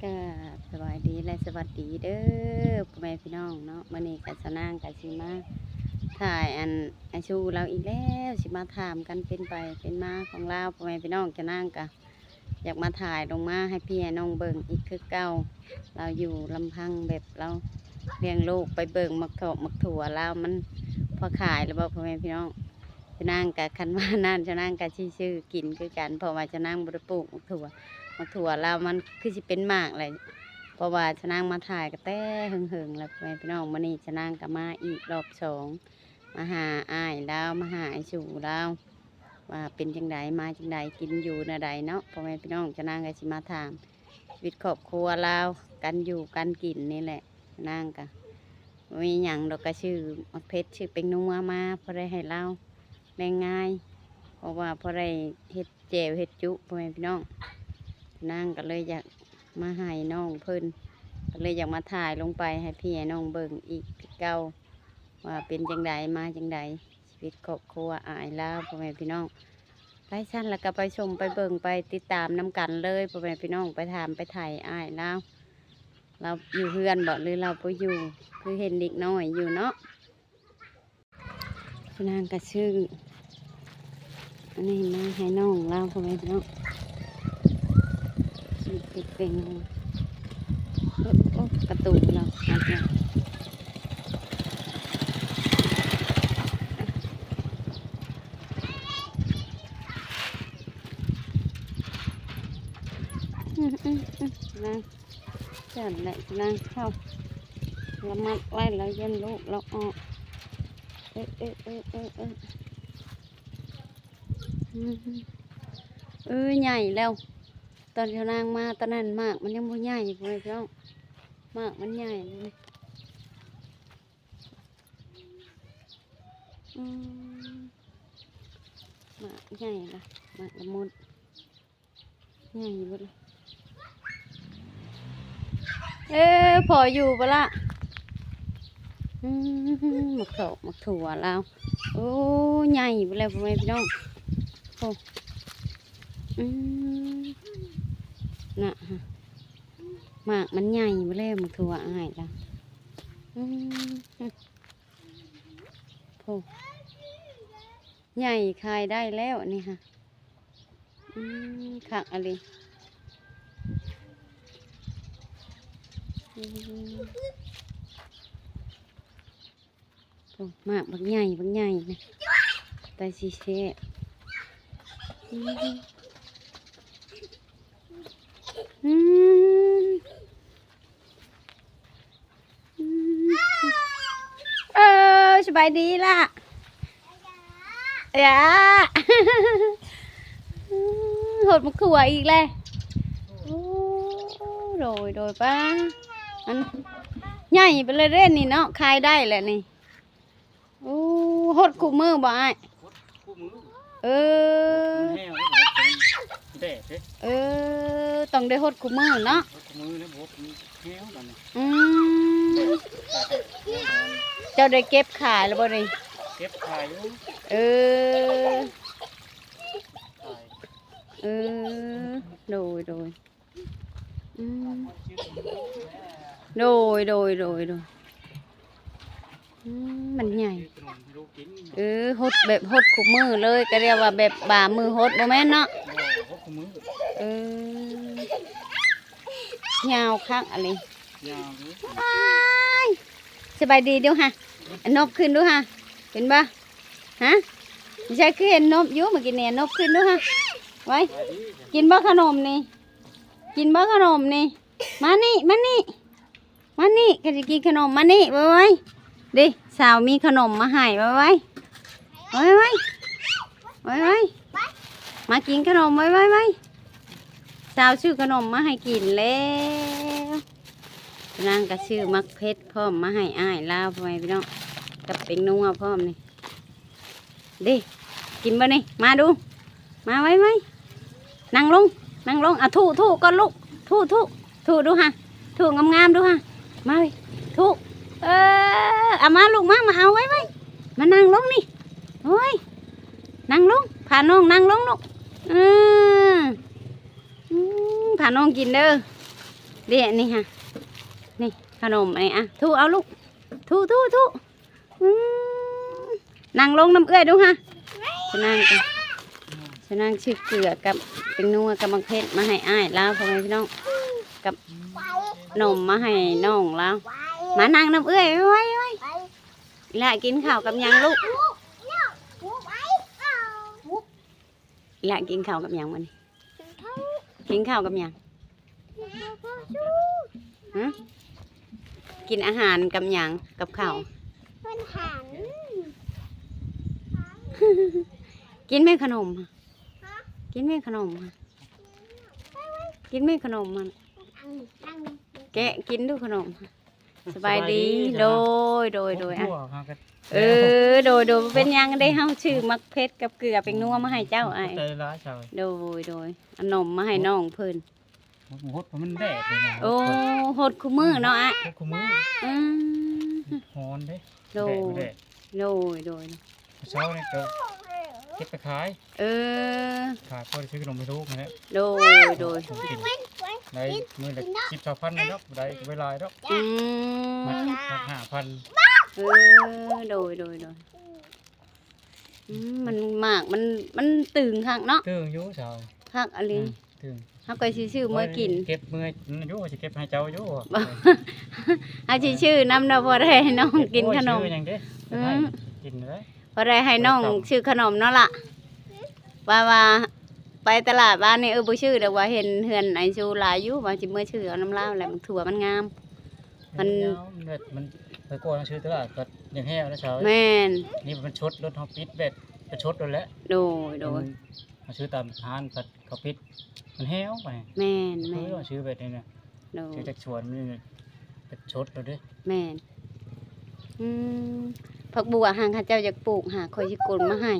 ກາບສະບາຍດີ ແລະ ສະຫວັດດີເດີ ພໍ່ແມ່ພີ່ນ້ອງເນາະ. ມື້ນີ້ກະສາວນາງກະຊິມາຖ່າຍອັນ ອ້າຍຊູລາວອີກແລ້ວ ຊິມາຖາມກັນເປັນໄປເປັນມາຂອງລາວ ພໍ່ແມ່ພີ່ນ້ອງ. ສາວນາງກະຢາກມາຖ່າຍລົງມາໃຫ້ພີ່ໃຫ້ນ້ອງເບິ່ງອີກຄືເກົ່າ. ລາວຢູ່ລຳພັງ ແບບລາວລ້ຽງລູກ ໄປເບິ່ງໝາກຖອກໝາກຖົ່ວລາວ ມັນພໍຂາຍແລ້ວບໍ່ ພໍ່ແມ່ພີ່ນ້ອງ? ສາວນາງກະ ຄັນວ່ານັ້ນ ສາວນາງກະຊິຊື້ກິນຄືກັນ ເພາະວ່າສາວນາງບໍ່ໄດ້ປູກໝາກຖົ່ວ. ໝາກຖົ່ວລາວມັນຄືຊິເປັນໝາກແຫຼະ ເພາະວ່າສາວນາງມາຖ່າຍກະແຕ່ເຫິງໆແລ້ວ ພໍ່ແມ່ພີ່ນ້ອງ. ມື້ນີ້ສາວນາງກະມາອີກລອບສອງ ມາຫາອ້າຍລາວ ມາຫາອ້າຍຊູລາວ ວ່າເປັນຈັ່ງໃດ ມາຈັ່ງໃດ ກິນຢູ່ແນວໃດເນາະ ພໍ່ແມ່ພີ່ນ້ອງ. ສາວນາງກະຊິມາຖາມຊີວິດຄອບຄົວລາວ ການຢູ່ການກິນນີ້ແຫຼະ. ສາວນາງກະບໍ່ມີຫຍັງດອກ ກະຊື້ໝາກເຜັດ ຊື້ແປ້ງນົວມາ ພໍໄດ້ໃຫ້ລາວແລງງາຍ ເພາະວ່າພໍໄດ້ເຮັດແຈ່ວເຮັດຈຸ ພໍ່ແມ່ພີ່ນ້ອງ. ສາວນາງກະເລີຍຢາກມາໃຫ້ນ້ອງເພິ່ນ ກະເລີຍຢາກມາຖ່າຍລົງໄປໃຫ້ພີ່ໃຫ້ນ້ອງເບິ່ງອີກຄືເກົ່າ ວ່າເປັນຈັ່ງໃດ ມາຈັ່ງໃດ ຊີວິດຄອບຄົວອ້າຍລາວ ພໍ່ແມ່ພີ່ນ້ອງ. ໄປຊັ້ນ ແລ້ວກະໄປຊົມໄປເບິ່ງໄປຕິດຕາມນຳກັນເລີຍ ພໍ່ແມ່ພີ່ນ້ອງ. ໄປຖາມໄປໄຖ່ອ້າຍລາວ ລາວຢູ່ເຮືອນບໍ່ ຫຼືລາວບໍ່ຢູ່ ຄືເຫັນເດັກນ້ອຍຢູ່ເນາະ. ສາວນາງກະຊື້ອັນນີ້ມາໃຫ້ນ້ອງລາວ ພໍ່ແມ່ພີ່ນ້ອງ. ຊື້ເປັດເປັງ ໂອ້ ໂອ້ ກະຕູນລາວ ອືມ ອືມ ອືມ ນາງ ຊັ້ນແຫຼະ ນາງເຂົ້າ ລະມັດໄວ້ ລະຢ້ານລູກລາວອອກ. ເອີ ເອີ ເອີ ເອີ ເອີ ອືມ ເອີ ໃຫຍ່ແລ້ວ. ຕອນສາວນາງມາຕອນນັ້ນ ໝາກມັນຍັງບໍ່ໃຫຍ່ ພໍ່ແມ່ພີ່ນ້ອງ ໝາກມັນໃຫຍ່ແລ້ວນີ້. ອືມ ໝາກໃຫຍ່ລະ ໝາກລະມຸດ ໃຫຍ່ເບິດລະ. ເອີ ພໍຢູ່ບໍ່ລະ? ອືມ ໝາກເຖົ່າ ໝາກຖົ່ວລາວ ໂອ້ ໃຫຍ່ເບິດແລ້ວ ພໍ່ແມ່ພີ່ນ້ອງ. ໂອ້ ອືມ ນະ ໝາກມັນໃຫຍ່ເບິດແລ້ວ ໝາກຖົ່ວອ້າຍລະ. ອືມ ໂອ້ ໃຫຍ່ຂາຍໄດ້ແລ້ວອັນນີ້ຫະ. ອືມ ຄັກອີ່ຫຼີ. ອືມ ໂອ້ ໝາກບັກໃຫຍ່ ບັກໃຫຍ່ນະ ຕາຊິແຊບ. ອືມ ອືມ ອືມ ເອີ ສະບາຍດີລະ ຢ່າ ອືມ ຫົດໝາກຖົ່ວອີກແລ້ວ. ໂອ້ ໂດຍ ໂດຍ ປ້າ ອັນ ໃຫຍ່ໄປເລີຍເດ້ນີ້ເນາະ ຂາຍໄດ້ແລ້ວນີ້. ໂອ້ ຫົດຄູ່ມື້ບໍ່ອ້າຍ? ຫົດຄູ່ມື້. ເອີ ມັນແຫ້ວເດ້ ແດດເດ້. ເອີ ຕ້ອງໄດ້ຫົດຄູ່ມື້ເນາະ. ຫົດຄູ່ມື້ແລ້ວ ບໍ່ຫົດມັນແຫ້ວບາດນີ້. ອືມ ເຈົ້າໄດ້ເກັບຂາຍແລ້ວບໍ່ນີ້? ເກັບຂາຍຢູ່. ເອີ ຂາຍ. ເອີ ໂດຍ ໂດຍ. ອືມ ໂດຍ ໂດຍ ໂດຍ ໂດຍ. ອືມ ມັນໃຫຍ່. ເອີ ຫົດແບບຫົດຄູ່ມື້ເລີຍ ກະຮຽກວ່າແບບບາມືຫົດ ບໍ່ແມ່ນເນາະ? ບໍ່ ຫົດຄູ່ມື້. ເອີ ຍາວຄັກອັນນີ້ ຍາວຢູ່. ອ້າຍ ສະບາຍດີດູຫະ ນົບຂຶ້ນດູຫະ ເຫັນບໍ່? ຮະ ໃສຄືເຫັນນົບຢູ່ ມື້ກີ້ນີ້ ນົບຂຶ້ນດູຫະ. ໄວ້ ກິນບໍ່ຂະໜົມນີ້? ກິນບໍ່ຂະໜົມນີ້? ມານີ້ ມານີ້ ມານີ້ ກະຊິກິນຂະໜົມ ມານີ້ ໄວໆ. ເດ້ ສາວມີຂະໜົມມາໃຫ້ ໄວໆ ໄວໆ ໄວໆ ມາກິນຂະໜົມ ໄວໆ ໄວ. ສາວຊື້ຂະໜົມມາໃຫ້ກິນແລ້ວ. ນາງກະຊື້ໝາກເຜັດພ້ອມມາໃຫ້ອ້າຍລາວ ພໍ່ແມ່ພີ່ນ້ອງ ກັບແປ້ງນົວພ້ອມນີ້. ເດ້ ກິນບໍ່ນີ້? ມາດູ ມາໄວໆ ນັ່ງລົງ ນັ່ງລົງ. ເອົາຖູ ຖູກ່ອນລູກ ຖູ ຖູ ຖູດູຫະ ຖູງາມໆດູຫະ. ມາເວີຍ ຖູ ເອີ ເອົາມາລູກ ມາ ມາເອົາໄວໆ ມານັ່ງລົງນີ້. ໂອ້ຍ ນັ່ງລົງ ພານ້ອງນັ່ງລົງລູກ. ເອີ ອືມ ພານ້ອງກິນເດີ. ເດ້ ອັນນີ້ຫະ ນີ້ຂະໜົມອັນນີ້ ອ່ະ ຖູເອົາລູກ ຖູ ຖູ ຖູ ອືມ ນັ່ງລົງນຳເອື້ອຍດູຫະ ຊະນາງ ຊະນາງຊື້ເກືອກັບແປ້ງນົວກັບໝາກເຜັດມາໃຫ້ອ້າຍລາວ ພໍ່ແມ່ພີ່ນ້ອງ ກັບໜົມມາໃຫ້ນ້ອງລາວ ມານັ່ງນຳເອື້ອຍ ໄວໆ ໄວໆ ອີ່ຫຼ້າກິນເຂົ້າກັບຫຍັງລູກ? ອີ່ຫຼ້າກິນເຂົ້າກັບຫຍັງມື້ນີ້? ກິນເຂົ້າກັບຫຍັງ? ຫຶ? ກິນອາຫານກັບຫຍັງ? ກັບເຂົ້າ? ກິນແມ່ຂະໜົມ ກິນແມ່ຂະໜົມ ກິນແມ່ຂະໜົມ ແກະກິນດູຂະໜົມ. ສະບາຍດີ ສະບາຍດີ ໂດຍ ໂດຍ ໂດຍ ໂດຍ ອ່ະ ເອີ ໂດຍ ໂດຍ ບໍ່ເປັນຫຍັງເດ້ ເຮົາຊື້ໝາກເຜັດກັບເກືອແປ້ງນົວມາໃຫ້ເຈົ້າ ອ້າຍ ຂອບໃຈຫຼາຍ ໂດຍ ໂດຍ ເອົາໜົມມາໃຫ້ນ້ອງເພິ່ນ ຫົດ ມັນແດດເດ້ ໂອ້ ຫົດຄູ່ມື້ເນາະ ອ້າຍ ຫົດຄູ່ມື້ ອືມ ຮ້ອນເດ້ ໂດຍ ແດດ ໂດຍ ໂດຍ ເຊົ້ານີ້ກໍເກັບໄປຂາຍ ເອີ ຂາຍພໍໄດ້ຊື້ຂະໜົມໃຫ້ລູກຫັ້ນແຫຼະ ໂດຍ ໂດຍ ຂອງກິນ ໄດ້ມື້ລະສິບ ຊາວພັນດອກ ບໍ່ໄດ້ ບໍ່ໄດ້ຫຼາຍດອກ ອືມ ມັດ ມັດຫ້າພັນ ເອີ ໂດຍ ໂດຍ ໂດຍ ອືມ ມັນໝາກ ມັນ ມັນຕຶງຄັກເນາະ ຕຶງຢູ່ສາວ ຄັກອີ່ຫຼີ ອືມ ຕຶງ ເຮົາກໍຊິຊື້ເມືອກິນ ເກັບເມືອຢູ່ ຊິເກັບໃຫ້ເຈົ້າຢູ່ ເຮົາຊິຊື້ນຳເນາະ ພໍໄດ້ໃຫ້ນ້ອງກິນຂະໜົມ ເກັບ ໂອ້ຍ ຊື້ຫຍັງເດ້ ອືມ ກິນເລີຍ ພໍໄດ້ໃຫ້ນ້ອງຊື້ຂະໜົມເນາະລະ ວ່າ ວ່າໄປຕະຫຼາດວານນີ້ ເອີ ບໍ່ຊື້ດອກ ວ່າເຫັນເຮືອນອ້າຍຊູຫຼາຍຢູ່ ວ່າຊິເມືອຊື້ເອົານຳລາວແຫຼະ ໝາກຖົ່ວມັນງາມ ມັນ ມັນ ມັນ ໄປກ່ອນຊື້ຕະຫຼາດກໍຍັງແຫ້ວນະສາວ ແມ່ນ ນີ້ມັນຊົດລົດ ເຮົາປິດແບບໄປຊົດໂລດແຫຼະ ໂດຍ ໂດຍ ມັນ ມາຊື້ຕາມຮ້ານ ເຂົາປິດ ມັນແຫ້ວໄປ ແມ່ນ ແມ່ນ ຊື້ແບບນີ້ນະ ໂດຍ ຊື້ຈາກສວນນີ້ ເປັນຊົດແລ້ວເດ້ ແມ່ນ ອືມ ຜັກບົວຫັ້ນ ເຂົາເຈົ້າຢາກປູກຫາ ຂ້ອຍຊິກົນມາໃຫ້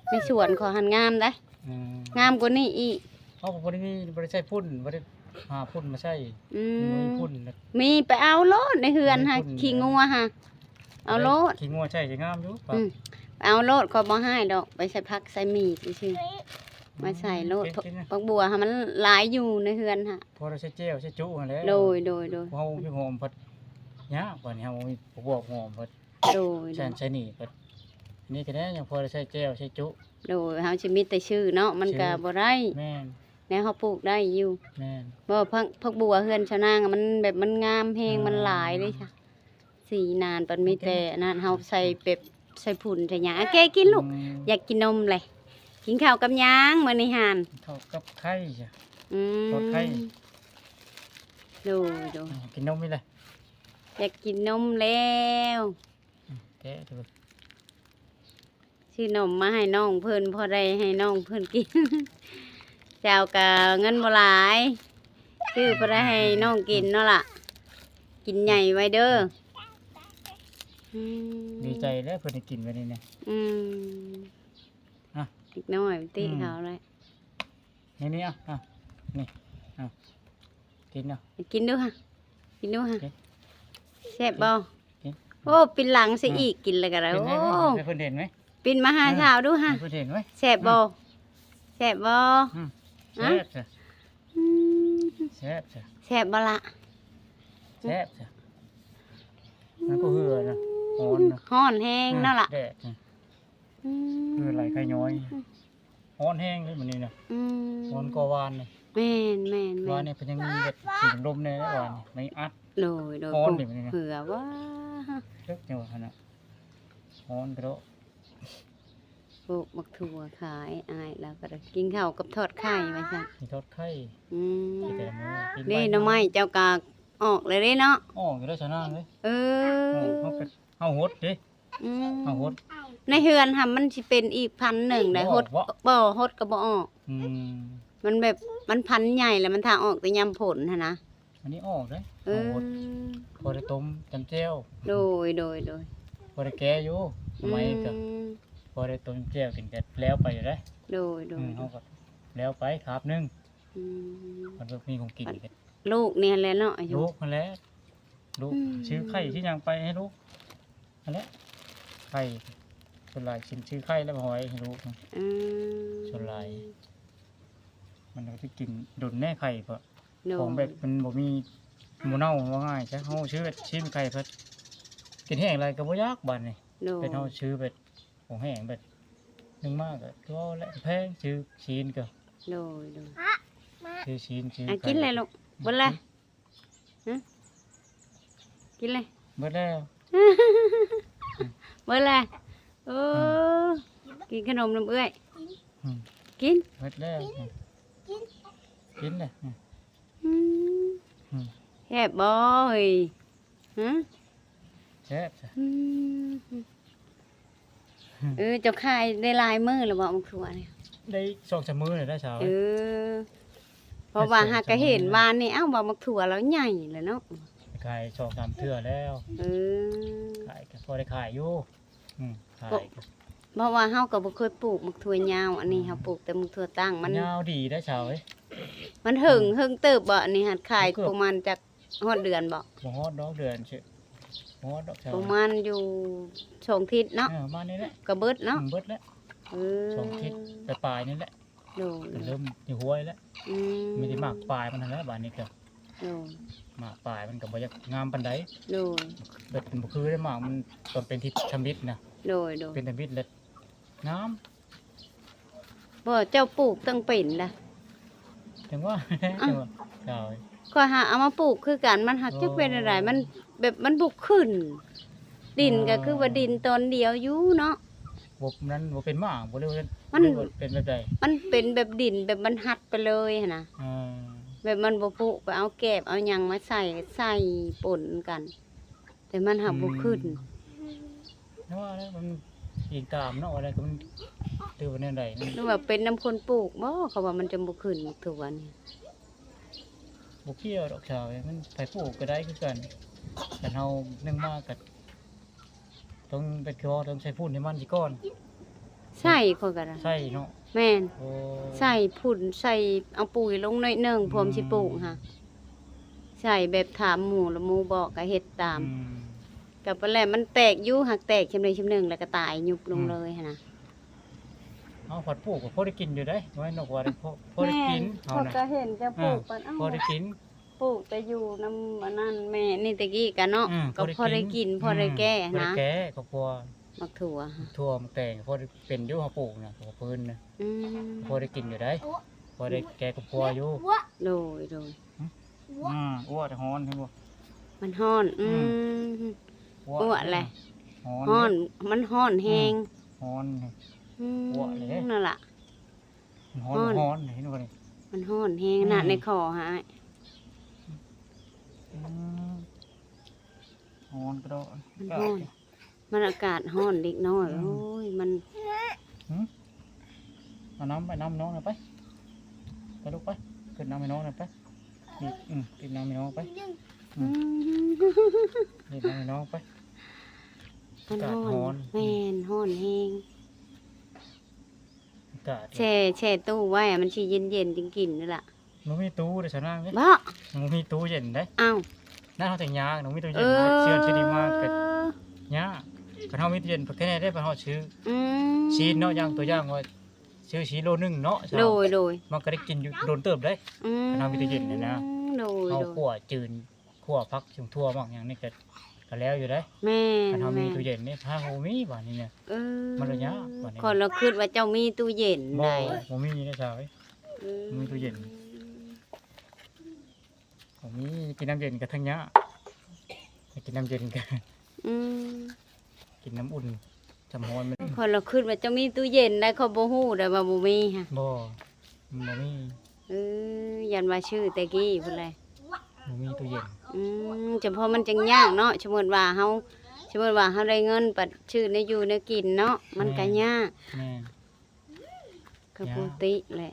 ໃນສວນຂ້ອຍຫັ້ນງາມໄດ໋ ອືມ ງາມກວ່ານີ້ອີກ ເຮົາກໍບໍ່ໄດ້ມີ ບໍ່ໄດ້ໃຊ້ຝຸ່ນ ບໍ່ໄດ້ຫາຝຸ່ນມາໃສ່ ອືມ ມີຝຸ່ນ ມີ ໄປເອົາໂລດໃນເຮືອນຫັ້ນ ຂີ້ງົວຫັ້ນ ເອົາໂລດ ຂີ້ງົວໃສ່ຊິງາມຢູ່ ອືມ ເອົາໂລດ ຂ້ອຍບໍ່ໃຫ້ດອກ ໄປໃສ່ຜັກໃສ່ໝີ່ຊື່ໆ ມາໃສ່ໂລດ ກິນໆ ຜັກບົວຫັ້ນມັນຫຼາຍຢູ່ໃນເຮືອນຫັ້ນ ພໍໄດ້ໃສ່ແຈ່ວໃສ່ຈຸຫັ້ນແຫຼະ ໂດຍ ໂດຍ ໂດຍ ເຮົາມີຫອມພັດຍາກ ບາດນີ້ເຮົາມີພວກຫອມພັດ ໂດຍ ແຊນໃສ່ນີ້ພັດ ນີ້ກໍໄດ້ ຍັງພໍໄດ້ໃສ່ແຈ່ວໃສ່ຈຸ ໂດຍ ເຮົາຊິມີແຕ່ຊື້ເນາະ ມັນກໍບໍ່ໄດ້ ແມ່ນ ແນວເຮົາປູກໄດ້ຢູ່ ແມ່ນ ບໍ່ ຜັກ ຜັກບົວເຮືອນຊາວນາງມັນແບບມັນງາມແຮງ ອືມ ມັນຫຼາຍເດ້ ສີນານ ປານມີແຕ່ອັນນັ້ນ ເຮົາໃສ່ແບບໃສ່ຝຸ່ນໃສ່ຫຍັງ ອະ ແກະກິນລູກ ອືມ ຢາກກິນນົມແຫຼະ ກິນເຂົ້າກັບຫຍັງມື້ນີ້ຫັ້ນ? ເຂົ້າກັບໄຂ່ ອືມ ທອດໄຂ່ ໂດຍ ໂດຍ ກິນນົມນີ້ແຫຼະ ຢາກກິນນົມແລ້ວ ອືມ ແກະດູ ຊື້ນົມມາໃຫ້ນ້ອງເພິ່ນ ພໍໄດ້ໃຫ້ນ້ອງເພິ່ນກິນ ເຈົ້າກະເງິນບໍ່ຫຼາຍ ຊື້ພໍໄດ້ໃຫ້ນ້ອງກິນເນາະລະ ກິນໃຫຍ່ໄວ້ເດີ ອືມ ດີໃຈແລ້ວເພິ່ນໄດ້ກິນໄວ້ນີ້ນະ ອືມ ອ່ະ ເດັກນ້ອຍມັນຕິ ອືມ ເຂົາແຫຼະ ນີ້ໆ ເອົາ ເອົາ ນີ້ ເອົາ ກິນເນາະ ກິນດູຫະ ກິນດູຫະ ກິນ ແຊບບໍ່? ກິນ ໂອ້ ປິ່ນຫຼັງຊະອີກ ກິນແລ້ວກໍໄດ້ ປິ່ນໃຫ້ ໂອ້ ໃຫ້ເພິ່ນເຫັນໄຫມ? ປິ່ນມາຫາ ເອີ ສາວດູຫະ ໃຫ້ເພິ່ນເຫັນໄຫມ? ແຊບບໍ່? ອືມ ແຊບບໍ່? ອືມ ແຊບຊະ ອືມ ແຊບຊະ ແຊບບໍ່ລະ? ແຊບຊະ ມັນກໍເຫື່ອນະ ຮ້ອນນະ ຮ້ອນແຮງເນາະລະ ແດດນະ ອືມ ເຫື່ອໄຫຼໄຄຍ້ອຍ. ຮ້ອນແຮງເດ້ມື້ນີ້ນະ ອືມ ຮ້ອນກວ່າວານນີ້ ແມ່ນໆໆ ວານນີ້ເພິ່ນຍັງມີແບບສີລົມແດ່ ວານນີ້ມັນອັດ ໂດຍໆ ຮ້ອນເດ້ມື້ນີ້ນະ ເຜື່ອວ່າ ເລິກແນວຫັ້ນນະ ຮ້ອນກະໂດະ ປູກໝາກຖົ່ວຂາຍ ອ້າຍລາວກໍໄດ້ກິນເຂົ້າກັບທອດໄຂ່ວ່າຊັ້ນ ກິນທອດໄຂ່ ອືມ ກິນແຕ່ລະມື້ ເດ້ ໜໍ່ໄມ້ເຈົ້າກະອອກແລ້ວເດ້ເນາະ ອອກຢູ່ແລ້ວຊະນາງເອີຍ ເອີ ເຮົາກໍ ເຮົາຫົດເດ້ ອືມ ເຮົາຫົດ ໃນເຮືອນຫັ້ນມັນຊິເປັນອີກພັນໜຶ່ງໃດ ຫົດບໍ່ ຫົດກໍບໍ່ອອກ ອືມ ມັນແບບ ມັນພັນໃຫຍ່ແລ້ວ ມັນຖ້າອອກແຕ່ຍາມຝົນຫັ້ນນະ ອັນນີ້ອອກເດ້ ເອີ ເຮົາຫົດ ພໍໄດ້ຕົ້ມຈຳແຈ່ວ ໂດຍໆໆ ພໍໄດ້ແກະຢູ່ ອືມ ໄມ້ກໍພໍໄດ້ຕົ້ມແຈ່ວກິນກໍແລ້ວໄປຢູ່ເດ້ ໂດຍໆ ອືມ ເຮົາກໍແລ້ວໄປຄາບໜຶ່ງ ອືມ ມັນກໍມີຂອງກິນ ລູກນີ້ແຫຼະເນາະ ລູກຫັ້ນແຫຼະ ລູກ ອືມ ຊື້ໄຂ່ຊື້ຫຍັງໄປໃຫ້ລູກ ຫັ້ນແຫຼະ ໄຂ່ ສ່ວນຫຼາຍຊິນຊື້ໄຂ່ແລ້ວຫອຍໃຫ້ລູກ ອືມ ສ່ວນຫຼາຍ ມັນກໍໄດ້ກິນດົນແນ່ໄຂ່ ເພາະ ໂດຍ ຂອງແບບມັນບໍ່ມີ ບໍ່ເນົ່າ ວ່າງ່າຍຊະ. ເຮົາຊື້ແບບຊີ້ນໄກ່ເພິ່ນ ກິນແຫ້ງຫຼາຍກໍບໍ່ຢາກບາດນີ້. ໂດຍ ເປັນເຮົາຊື້ແບບຂອງແຫ້ງແບບ ໜຶ່ງມາກໍຄືເວົ້າແຫຼະ ແພງ ຊື້ຊີ້ນກໍ. ໂດຍ ໂດຍ ຊື້ຊີ້ນ ຊື້ ອ່ະ ໄກ່ ກິນແຫຼະລູກ ເບິດແລ້ວ. ຮະ ກິນເລີຍ ເບິດແລ້ວ ເບິດແລ້ວ. ໂອ້ ອືມ ກິນຂະໜົມນຳເອື້ອຍ ອືມ ກິນ ເບິດແລ້ວ ກິນ ກິນເລີຍ. ອືມ ອືມ ອືມ ແຊບບໍ່ເຮີ້ຍ? ຮະ ແຊບ ອືມ ເອີ ເຈົ້າຂາຍໄດ້ຫຼາຍມື້ແລ້ວບໍ່ ໝາກຖົ່ວນີ້? ໄດ້ສອງສາມມື້ແລ້ວເຈົ້າ. ເອີ ເພາະວ່າຫາກະເຫັນວານນີ້ ເອົ້າ ວ່າໝາກຖົ່ວລາວໃຫຍ່ແລ້ວເນາະ. ຂາຍສອງສາມເທື່ອແລ້ວ. ເອີ ຂາຍກໍພໍໄດ້ຂາຍຢູ່. ອືມ ຂາຍ ເພາະວ່າເຮົາກໍບໍ່ເຄີຍປູກໝາກຖົ່ວຍາວ ອັນນີ້ ອືມ ເຮົາປູກແຕ່ໝາກຖົ່ວຕັ້ງ. ມັນຍາວດີໄດ໋ສາວເອີຍ. ມັນເຖິງ ອືມ ເຖິງເຕີບບໍ່? ອັນນີ້ຫັ້ນຂາຍປະມານຈັກ ຮອດເດືອນບໍ່? ບໍ່ຮອດດອກເດືອນ ຊິບໍ່ຮອດດອກ ປະມານຢູ່ສອງທິດເນາະ. ເອີ ປະມານນີ້ແຫຼະ ກໍເບິດເນາະ. ອືມ ເບິດແລ້ວ. ເອີ ສອງທິດປາຍໆນີ້ແຫຼະ. ໂດຍ ກໍເລີ່ມຊິຫ້ວຍແລ້ວ. ອືມ ມີແຕ່ໝາກປາຍມັນຫັ້ນແຫຼະບາດນີ້ກໍ. ໂດຍ ໝາກປາຍມັນກໍບໍ່ຢາກງາມປານໃດ. ໂດຍ ແບບມັນບໍ່ຄືໄດ໋ ໝາກມັນຕອນເປັນທີ່ທຳອິດນະ. ໂດຍໆ ເປັນທຳອິດແລ້ວງາມ. ບໍ່ ເຈົ້າປູກຕັ້ງເປັນນະ. ຈັ່ງວ່າ ອ່ະ ຈັ່ງວ່າ ຂ້ອຍຫາເອົາມາປູກຄືກັນ ມັນຫາກຈັກເປັນແນວໃດ ອໍ ມັນແບບມັນບໍ່ຂຶ້ນ. ດິນກໍຄືວ່າ ອໍ ດິນຕອນດຽວຢູ່ເນາະ. ບໍ່ ມັນບໍ່ເປັນໝາກບໍ່ ຫຼືວ່າ ມັນ ຫຼືວ່າເປັນແບບໃດ? ມັນເປັນແບບດິນແບບມັນຫັດໄປເລີຍຫັ້ນນະ. ອໍ ແບບມັນບໍ່ຜຸ ໄປເອົາແກບເອົາຫຍັງມາໃສ່ ໃສ່ປົນກັນ ແຕ່ມັນຫາກບໍ່ຂຶ້ນ. ອືມ ແຕ່ວ່າແລ້ວມັນອີງຕາມເນາະ ວ່າແລ້ວກໍມັນ ຫຼືວ່າແນວໃດ ຫຼືວ່າເປັນນຳຄົນປູກບໍ່? ເຂົາວ່າມັນຈະບໍ່ຂຶ້ນໝາກຖົ່ວນີ້. ບໍ່ກ່ຽວດອກສາວເອີຍ ມັນໃຜປູກກໍໄດ້ຄືກັນ. ຄັນເຮົາໜຶ່ງມາກໍຕ້ອງເປັນ ຄືວ່າຕ້ອງໃສ່ຝຸ່ນໃຫ້ມັນຊິກ່ອນ. ໃສ່ ຂ້ອຍກໍໄດ້ ໃສ່ເນາະ. ແມ່ນ ໂອ້ ໃສ່ຝຸ່ນ ໃສ່ເອົາປຸ໋ຍລົງໜ້ອຍໜຶ່ງ ອືມ ພ້ອມຊິປູກຫະ. ໃສ່ແບບຖາມໝູ່ ແລ້ວໝູ່ບອກກໍເຮັດຕາມ. ອືມ ກໍປະແລ້ວມັນແຕກຢູ່ ຫາກແຕກຊຳໃດຊຳໜຶ່ງ ແລ້ວກໍຕາຍຍຸບລົງ ອືມ ເລີຍຫັ້ນນະ. ເຮົາພັດປູກກໍພໍໄດ້ກິນຢູ່ເດ້ ນ້ອຍນົກວ່າ ພໍ ພໍໄດ້ກິນ. ແມ່ນ ເຮົານະ ຂ້ອຍກໍເຫັນເຈົ້າປູກ ເອີ ກໍ ເອົ້າ ພໍໄດ້ກິນ. ປູກແຕ່ຢູ່ນຳອັນນັ້ນແມ່ນີ້ແຕ່ກີ້ກະເນາະ ອືມ ກໍພໍໄດ້ກິນ ພໍໄດ້ກິນ ອືມ ພໍໄດ້ແກ້ຫັ້ນນະ ພໍໄດ້ແກ້ຄອບຄົວ. ໝາກຖົ່ວ ຖົ່ວ ໝາກແຕງ ພໍໄດ້ເປັນຢູ່ ເຮົາປູກນະ ເຮົາພື້ນນະ. ອືມ ພໍໄດ້ກິນຢູ່ໄດ໋ ພໍໄດ້ແກ້ຄອບຄົວຢູ່. ໂດຍ ໂດຍ ອືມ ອືມ ອ້ວແຕ່ຮ້ອນ ເຫັນບໍ່? ມັນຮ້ອນ ອືມ ອືມ ອ້ວແຫຼະ ຮ້ອນ ຮ້ອນ ມັນຮ້ອນແຮງ ອືມ ຮ້ອນ ອືມ ອ້ວແຫຼະ ນັ້ນລະ. ມັນຮ້ອນ ຮ້ອນ ຮ້ອນ ເຫັນບໍ່ນີ້? ມັນຮ້ອນແຮງ ອືມ ນະ ໃນຄໍຫາອ້າຍ. ອືມ ຮ້ອນກະດອກ ມັນຮ້ອນ ມັນອາກາດຮ້ອນເດັກນ້ອຍ. ອືມ ໂອ້ຍ ມັນ ຫຶ ເອົານ້ຳໄປ ນ້ຳນ້ອງໜ່ອຍໄປ ໄປລູກໄປ ຂຶ້ນນ້ຳໃຫ້ນ້ອງໜ່ອຍໄປ. ນີ້ ອືມ ກິນນ້ຳໃຫ້ນ້ອງໄປ ອືມ ອືມ ກິນນ້ຳໃຫ້ນ້ອງໄປ. ມັນຮ້ອນ ອາກາດຮ້ອນ ແມ່ນ ຮ້ອນແຮງ. ອາກາດ ແຊ່ ແຊ່ຕູ້ໄວ້ ມັນຊິເຢັນໆ ຈຶ່ງກິນນັ້ນລະ. ບໍ່ມີຕູ້ເດ້ສາວນາງເອີຍ ບໍ່ ບໍ່ມີຕູ້ເຢັນເດ້. ອ້າວ ນັ້ນເຮົາຈັ່ງຍາກ ຕ້ອງມີຕູ້ເຢັນ. ເອີ ເຊື່ອຊິໄດ້ມາກໍຍາກ ຄັນເຮົາມີຕູ້ເຢັນ ເພິ່ນແຄ່ໄດ້ໄປຮອດຊື້ ອືມ ຊີ້ນເນາະ. ຢ່າງຕົວຢ່າງວ່າ ຊື້ຊີ້ນໂລໜຶ່ງເນາະ ໂດຍ ໂດຍ ມັນກໍໄດ້ກິນຢູ່ດົນເຕີບເດ້ ອືມ ຄັນເຮົາມີຕູ້ເຢັນຫັ້ນນະ. ໂດຍ ເຮົາ ໂດຍ ຂົ້ວຈືນ ຂົ້ວຜັກ ຊຸມຖົ່ວໝາກຫຍັງນີ້ກໍ ກໍແລ້ວຢູ່ເດ້. ແມ່ນ ຄັນເຮົາມີ ແມ່ນ ຕູ້ເຢັນນີ້ ຖ້າບໍ່ມີບາດນີ້ນະ ເອີ ມັນລະຍາກບາດນີ້. ຂ້ອຍລະຄິດວ່າເຈົ້າມີຕູ້ເຢັນ ບໍ່ ໄດ໋ ບໍ່ມີເດ້ສາວເອີຍ ອືມ ບໍ່ມີຕູ້ເຢັນ ບໍ່ມີ. ກິນນ້ຳເຢັນກໍທັງຍາກ ກິນນ້ຳເຢັນກໍ ອືມ ກິນນ້ຳອຸ່ນ ນ້ຳຮ້ອນມັນ. ຂ້ອຍລະຄິດວ່າເຈົ້າມີຕູ້ເຢັນໄດ໋ ຂ້ອຍບໍ່ຮູ້ໄດ໋ວ່າບໍ່ມີຫະ. ບໍ່ ມັນບໍ່ມີ. ເອີ ຢ້ານວ່າຊື້ແຕ່ກີ້ພຸ້ນແຫຼະ ບໍ່ມີຕູ້ເຢັນ. ອືມ ຈະເພາະມັນຈັ່ງຍາກເນາະ ສົມມຸດວ່າເຮົາ ສົມມຸດວ່າເຮົາໄດ້ເງິນ ປັດຊື້ແນວຢູ່ແນວກິນເນາະ ມັນກະຍາກ. ແມ່ນ ແມ່ນ ກໍປົກກະຕິແຫຼະ.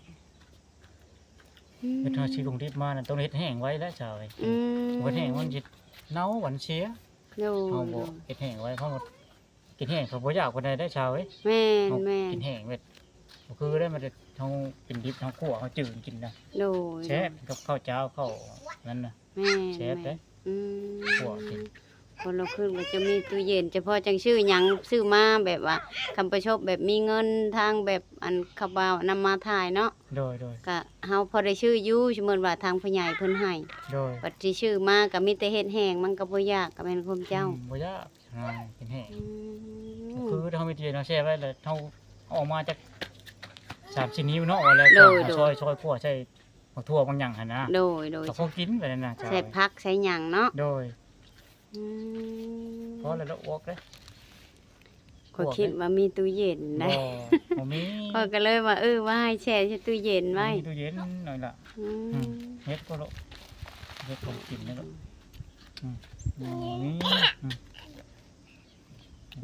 ອືມ ເຮັດເຮົາຊື້ຂອງດິບມານັ້ນ ຕ້ອງເຮັດແຫ້ງໄວ້ແຫຼະສາວເອີຍ. ອືມ ບໍ່ເຮັດແຫ້ງມັນຊິເນົ່າ ມັນເສຍ. ໂດຍ ເຮົາບໍ່ ໂດຍ ເຮັດແຫ້ງໄວ້ ເຮົາ ກິນແຫ້ງກໍບໍ່ຢາກປານໃດໄດ໋ສາວເອີຍ. ແມ່ນ ເຮົາ ແມ່ນ ກິນແຫ້ງແບບບໍ່ຄືໄດ້ ມັນຈະ ເຮົາກິນດິບ ເຮົາຂົ້ວ ເຮົາຈືນກິນນະ. ໂດຍ ແຊບ ໂດຍ ກັບເຂົ້າຈ້າວ ເຂົ້ານັ້ນນະ. ແມ່ນ ແຊບເດ້ ແມ່ນ ອືມ ຂົ້ວກິນ. ຄົນລະຄຶ່ງກໍຈະມີຕູ້ເຢັນ ຈະພໍຈັ່ງຊື້ຫຍັງ ຊື້ມາແບບວ່າ ຄຳປະສົບແບບມີເງິນ ທາງແບບອັນເຂົາເວົ້ານຳມາຖ່າຍເນາະ. ໂດຍໆ ກະເຮົາພໍໄດ້ຊື້ຢູ່ ສົມມຸດວ່າທາງຜູ້ໃຫຍ່ເພິ່ນໃຫ້. ໂດຍ ບັດຊິຊື້ມາກໍມີແຕ່ເຮັດແຫ້ງ ມັນກໍບໍ່ຍາກ ກໍແມ່ນຄວາມເຈົ້າ. ອືມ ບໍ່ຍາກ ງ່າຍ ເຮັດແຫ້ງ. ອືມ ກໍຄືເຮົາມີຕູ້ເຢັນເຮົາແຊ່ໄວ້ ແລ້ວເຮົາເອົາອອກມາຈັກສາມສີ່ນິ້ວເນາະ ວ່າແລ້ວ ໂດຍໆ ເຮົາຊອຍ ຊອຍຂົ້ວໃສ່ ໝາກຖົ່ວໝາກຫຍັງຫັ້ນນະ. ໂດຍໆ ກໍພໍກິນໄປນັ້ນນະ ໃສ່ຜັກໃສ່ຫຍັງເນາະ. ໂດຍ ອືມ ພໍແລ້ວລະອວກເດ້. ຂ້ອຍຄິດວ່າມີຕູ້ເຢັນໄດ໋. ບໍ່ ບໍ່ມີ. ຂ້ອຍກໍເລີຍວ່າ ເອີ ວ່າໃຫ້ແຊ່ໃສ່ຕູ້ເຢັນໄວ້. ມີຕູ້ເຢັນໜ້ອຍລະ. ອືມ ອືມ ເຮັດກໍໂລະ ເຮັດຂອງກິນນີ້ລະ. ອືມ ອືມ ນີ້ ອືມ